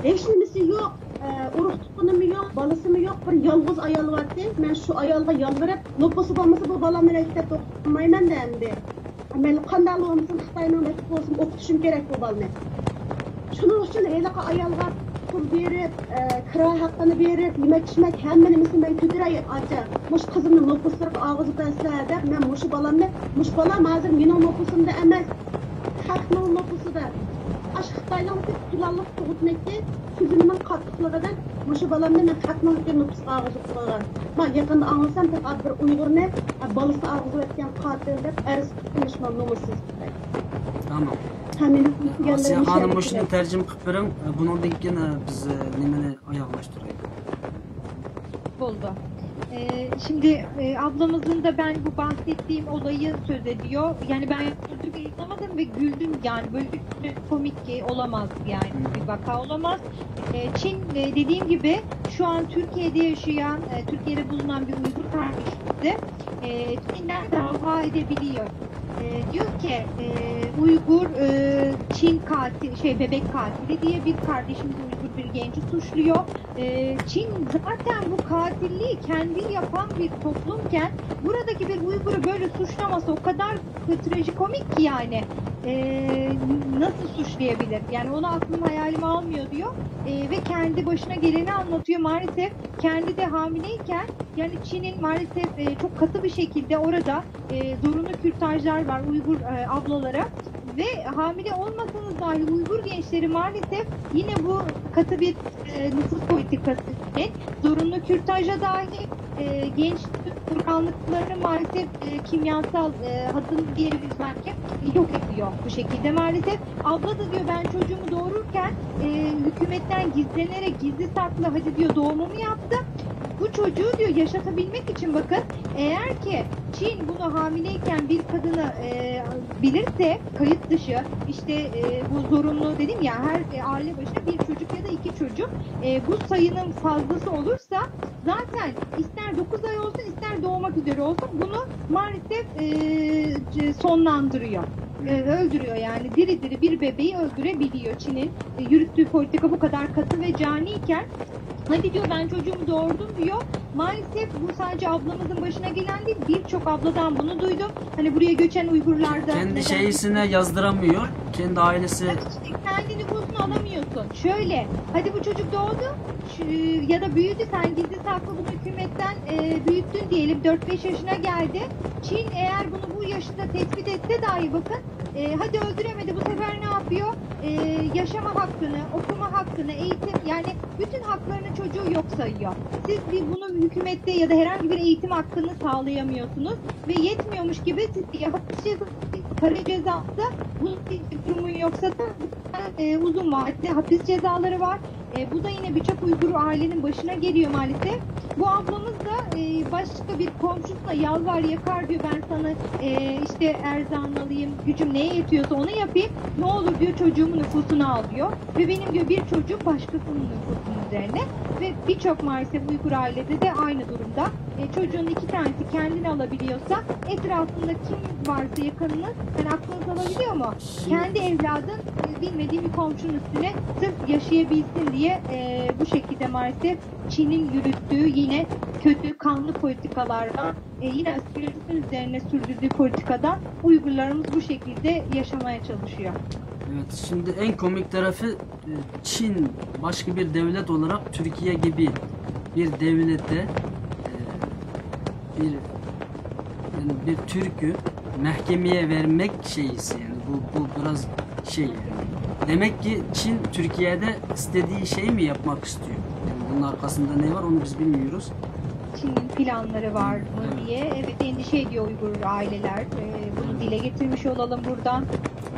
Hech nimasi yo'q, e, urug' tuqqanim yo'q, bolasimi yo'q, bir yolg'iz ayol bordi. Men shu ayolga yolvorib, nupusi bo'lmasa, bu bolamni maktabda o'qitmayman-da endi. Mayli, qanday bo'lmasin, Xitoyning maktabi bo'lsin, o'qitishim kerak bu bolani. Shuning uchun heliqi ayolga pul berib, e, kira haqqini berib, yemak ichmak hamma nimasini men ko'taray, acha. Mush qizimni nopuslariga og'iz bersizlar deb, men mushu bolamni, mush bolam hozir mening nopusimda emas, xalqning nopusida. Ash Xitoyning planlıq tug'utniki ko'zimning qattiqligidan mushu bolamni men xalqning nopusiga og'iz qo'ygan. Men yaqinda anglasam, faqat bir Uyg'urni bolasi og'iz etgan qotil deb arz qilishman nomussiz Xitoy. Tamam. Ha, meni Asiye Hanım, bu şimdi tercim qilib beriñ. Buningdan keyin biz nimani oyoqlashtiraylik? Oldu. Ee, şimdi e, ablamızın da ben bu bahsettiğim olayı söz ediyor. Yani ben gördüm, inanamadım ve güldüm yani. Böyle bir komik ki olamaz yani. Bir vaka olamaz. Ee, Çin e, dediğim gibi şu an Türkiye'de yaşayan, e, Türkiye'de bulunan bir Uygur kardeşimizi e, Çin'den dava edebiliyor. E, diyor ki e, Uygur e, Çin katil, şey bebek katili diye bir kardeşimiz Uygur bir genci suçluyor. E, Çin zaten bu katilliği kendi yapan bir toplumken buradaki bir Uygur'u böyle suçlaması o kadar trajikomik ki yani. E, nasıl suçlayabilir? Yani onu aklım hayalim almıyor diyor. E, ve kendi başına geleni anlatıyor. Maalesef kendi de hamileyken yani Çin'in maalesef e, çok katı bir şekilde orada e, zorunlu kürtajlar var Uygur e, ablalara ve hamile olmasanız dahi Uygur gençleri maalesef yine bu katı bir e, nüfus politikası için zorunlu kürtaja dahi e, genç organlıklarını maalesef e, kimyasal e, hazın diyebiliriz belki yok ediyor bu şekilde maalesef. Abla da diyor ben çocuğumu doğururken e, hükümetten gizlenerek gizli saklı hadi diyor doğumumu yaptım. Bu çocuğu diyor yaşatabilmek için bakın eğer ki Çin bunu hamileyken bir kadını e, bilirse kayıt dışı işte e, bu zorunlu dedim ya her e, aile başına bir çocuk ya da iki çocuk e, bu sayının fazlası olursa zaten ister dokuz ay olsun ister doğmak üzere olsun bunu maalesef e, sonlandırıyor. E, öldürüyor yani diri diri bir bebeği öldürebiliyor Çin'in e, yürüttüğü politika bu kadar katı ve caniyken hadi diyor ben çocuğumu doğurdum diyor. Maalesef bu sadece ablamızın başına gelen değil birçok abladan bunu duydum. Hani buraya göçen Uygurlar da Kendi şeysine yazdıramıyor. Kendi ailesi Kendi nüfusunu alamıyorsun. Şöyle hadi bu çocuk doğdu şu- ya da büyüdü sen gizli saklı bunu hükümetten e, büyüttün diyelim dört beş yaşına geldi. Çin eğer bunu bu yaşında tespit etse dahi bakın e, hadi öldüremedi bu sefer ne yapıyor? E, yaşama hakkını, okuma hakkını, eğitim yani bütün haklarını çocuğu yok sayıyor. Siz bir bunu hükümette ya da herhangi bir eğitim hakkını sağlayamıyorsunuz ve yetmiyormuş gibi siz bir hapis cezası, para cezası, bunun bir durumun yoksa da e, uzun vadeli hapis cezaları var. E, bu da yine birçok Uygur ailenin başına geliyor maalesef. Bu ablamız da e, başka bir komşusuna yalvar yakar diyor ben sana e, işte erzağını alayım, gücüm neye yetiyorsa onu yapayım. Ne olur diyor çocuğumun nüfusunu al diyor. Ve benim diyor bir çocuğum başkasının nüfusunun üzerine. Ve birçok maalesef Uygur ailede de aynı durumda. E, çocuğun iki tanesi kendini alabiliyorsa etrafında kim varsa yakınınız, yani aklınız alabiliyor mu? Kendi evladın e, bilmediği bir komşunun üstüne sırf yaşayabilsin diye e, bu şekilde maalesef Çin'in yürüttüğü yine kötü kanlı politikalarla e, yine asimilasyon üzerine sürdürdüğü politikadan Uygurlarımız bu şekilde yaşamaya çalışıyor. Evet, şimdi en komik tarafı e, Çin başka bir devlet olarak Türkiye gibi bir devlete e, bir yani bir Türk'ü mahkemeye vermek şeysi yani bu bu biraz şey yani. Demek ki Çin Türkiye'de istediği şeyi mi yapmak istiyor? Yani bunun arkasında ne var onu biz bilmiyoruz. Çin'in planları var mı Evet. diye evet endişe ediyor Uygur aileler. E, bunu dile getirmiş olalım buradan.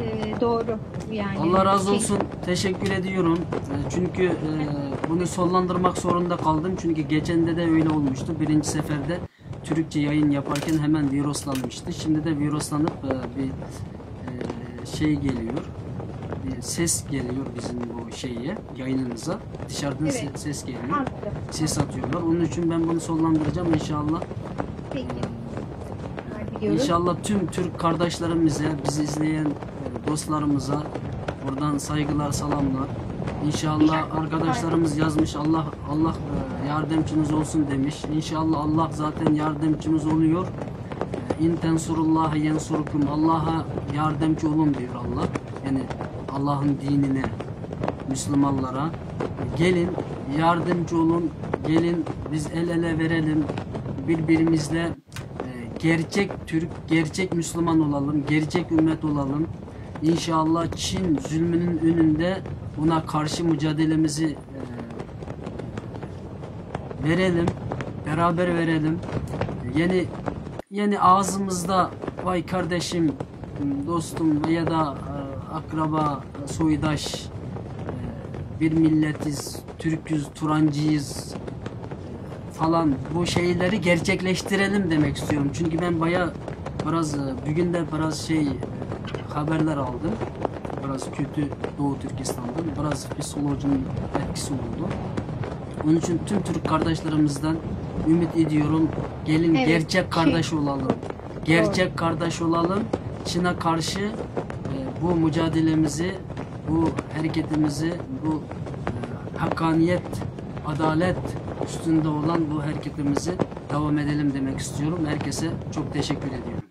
E, doğru yani. Allah razı Şey- olsun. Teşekkür ediyorum. E, Çünkü e, bunu sonlandırmak zorunda kaldım. Çünkü geçende de öyle olmuştu. Birinci seferde Türkçe yayın yaparken hemen virüslenmişti. Şimdi de virüslenip e, bir e, şey geliyor. Bir ses geliyor bizim bu şeye, yayınımıza. Dışarıdan Evet. se- ses geliyor. Anladım. Ses atıyorlar. Onun için ben bunu sonlandıracağım inşallah. Peki. Biliyorum. İnşallah tüm Türk kardeşlerimize, bizi izleyen e, dostlarımıza buradan saygılar, salamlar. İnşallah arkadaşlarımız yazmış Allah Allah e, yardımcımız olsun demiş. İnşallah Allah zaten yardımcımız oluyor. E, İn tensurullaha yensurukum. Allah'a yardımcı olun diyor Allah. Yani Allah'ın dinine, Müslümanlara. Gelin yardımcı olun. Gelin biz el ele verelim. Birbirimizle e, gerçek Türk, gerçek Müslüman olalım, gerçek ümmet olalım. İnşallah Çin zulmünün önünde buna karşı mücadelemizi e, verelim, beraber verelim. Yeni yeni ağzımızda vay kardeşim, dostum veya da e, akraba, soydaş, e, bir milletiz, Türküz, Turancıyız falan bu şeyleri gerçekleştirelim demek istiyorum. Çünkü ben baya biraz e, bugün de biraz şey e, haberler aldım. Biraz kötü Doğu Türkistan'dan. Biraz psikolojinin etkisi oldu. Onun için tüm Türk kardeşlerimizden ümit ediyorum. Gelin Evet, gerçek şey- kardeş olalım. Gerçek kardeş olalım. Çin'e karşı e, bu mücadelemizi, bu hareketimizi, bu e, hakkaniyet, adalet üstünde olan bu hareketimizi devam edelim demek istiyorum. Herkese çok teşekkür ediyorum.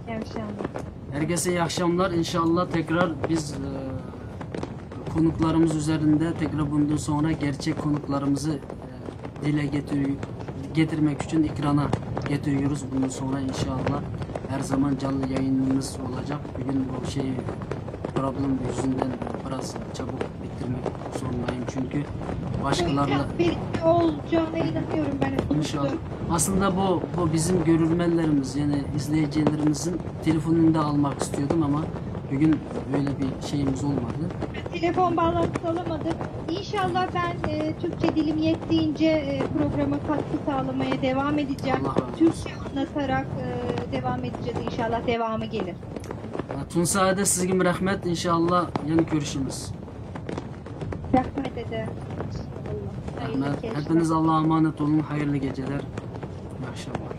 İyi akşamlar. Herkese iyi akşamlar. İnşallah tekrar biz e, konuklarımız üzerinde tekrar bundan sonra gerçek konuklarımızı e, dile getir- getirmek için ekrana getiriyoruz. Bundan sonra inşallah her zaman canlı yayınımız olacak. Bugün bu şey problem yüzünden biraz çabuk bitirmek zorundayım çünkü başkalarla Belki olacağına inanıyorum ben. İnşallah. Aslında bu bu bizim görürmenlerimiz yani izleyicilerimizin telefonunu da almak istiyordum ama bugün öyle bir şeyimiz olmadı. Telefon bağlantısı alamadık. İnşallah ben e, Türkçe dilim yettiğince e, programa katkı sağlamaya devam edeceğim. Allah razı olsun. Türkçe anlatarak e, devam edeceğiz inşallah. Devamı gelir. Tunsa Ade, sizge rahmet. İnşallah yeni görüşürüz. Rahmet ede. Rahmet. Hepiniz Allah'a emanet olun. Hayırlı geceler. İyi akşamlar.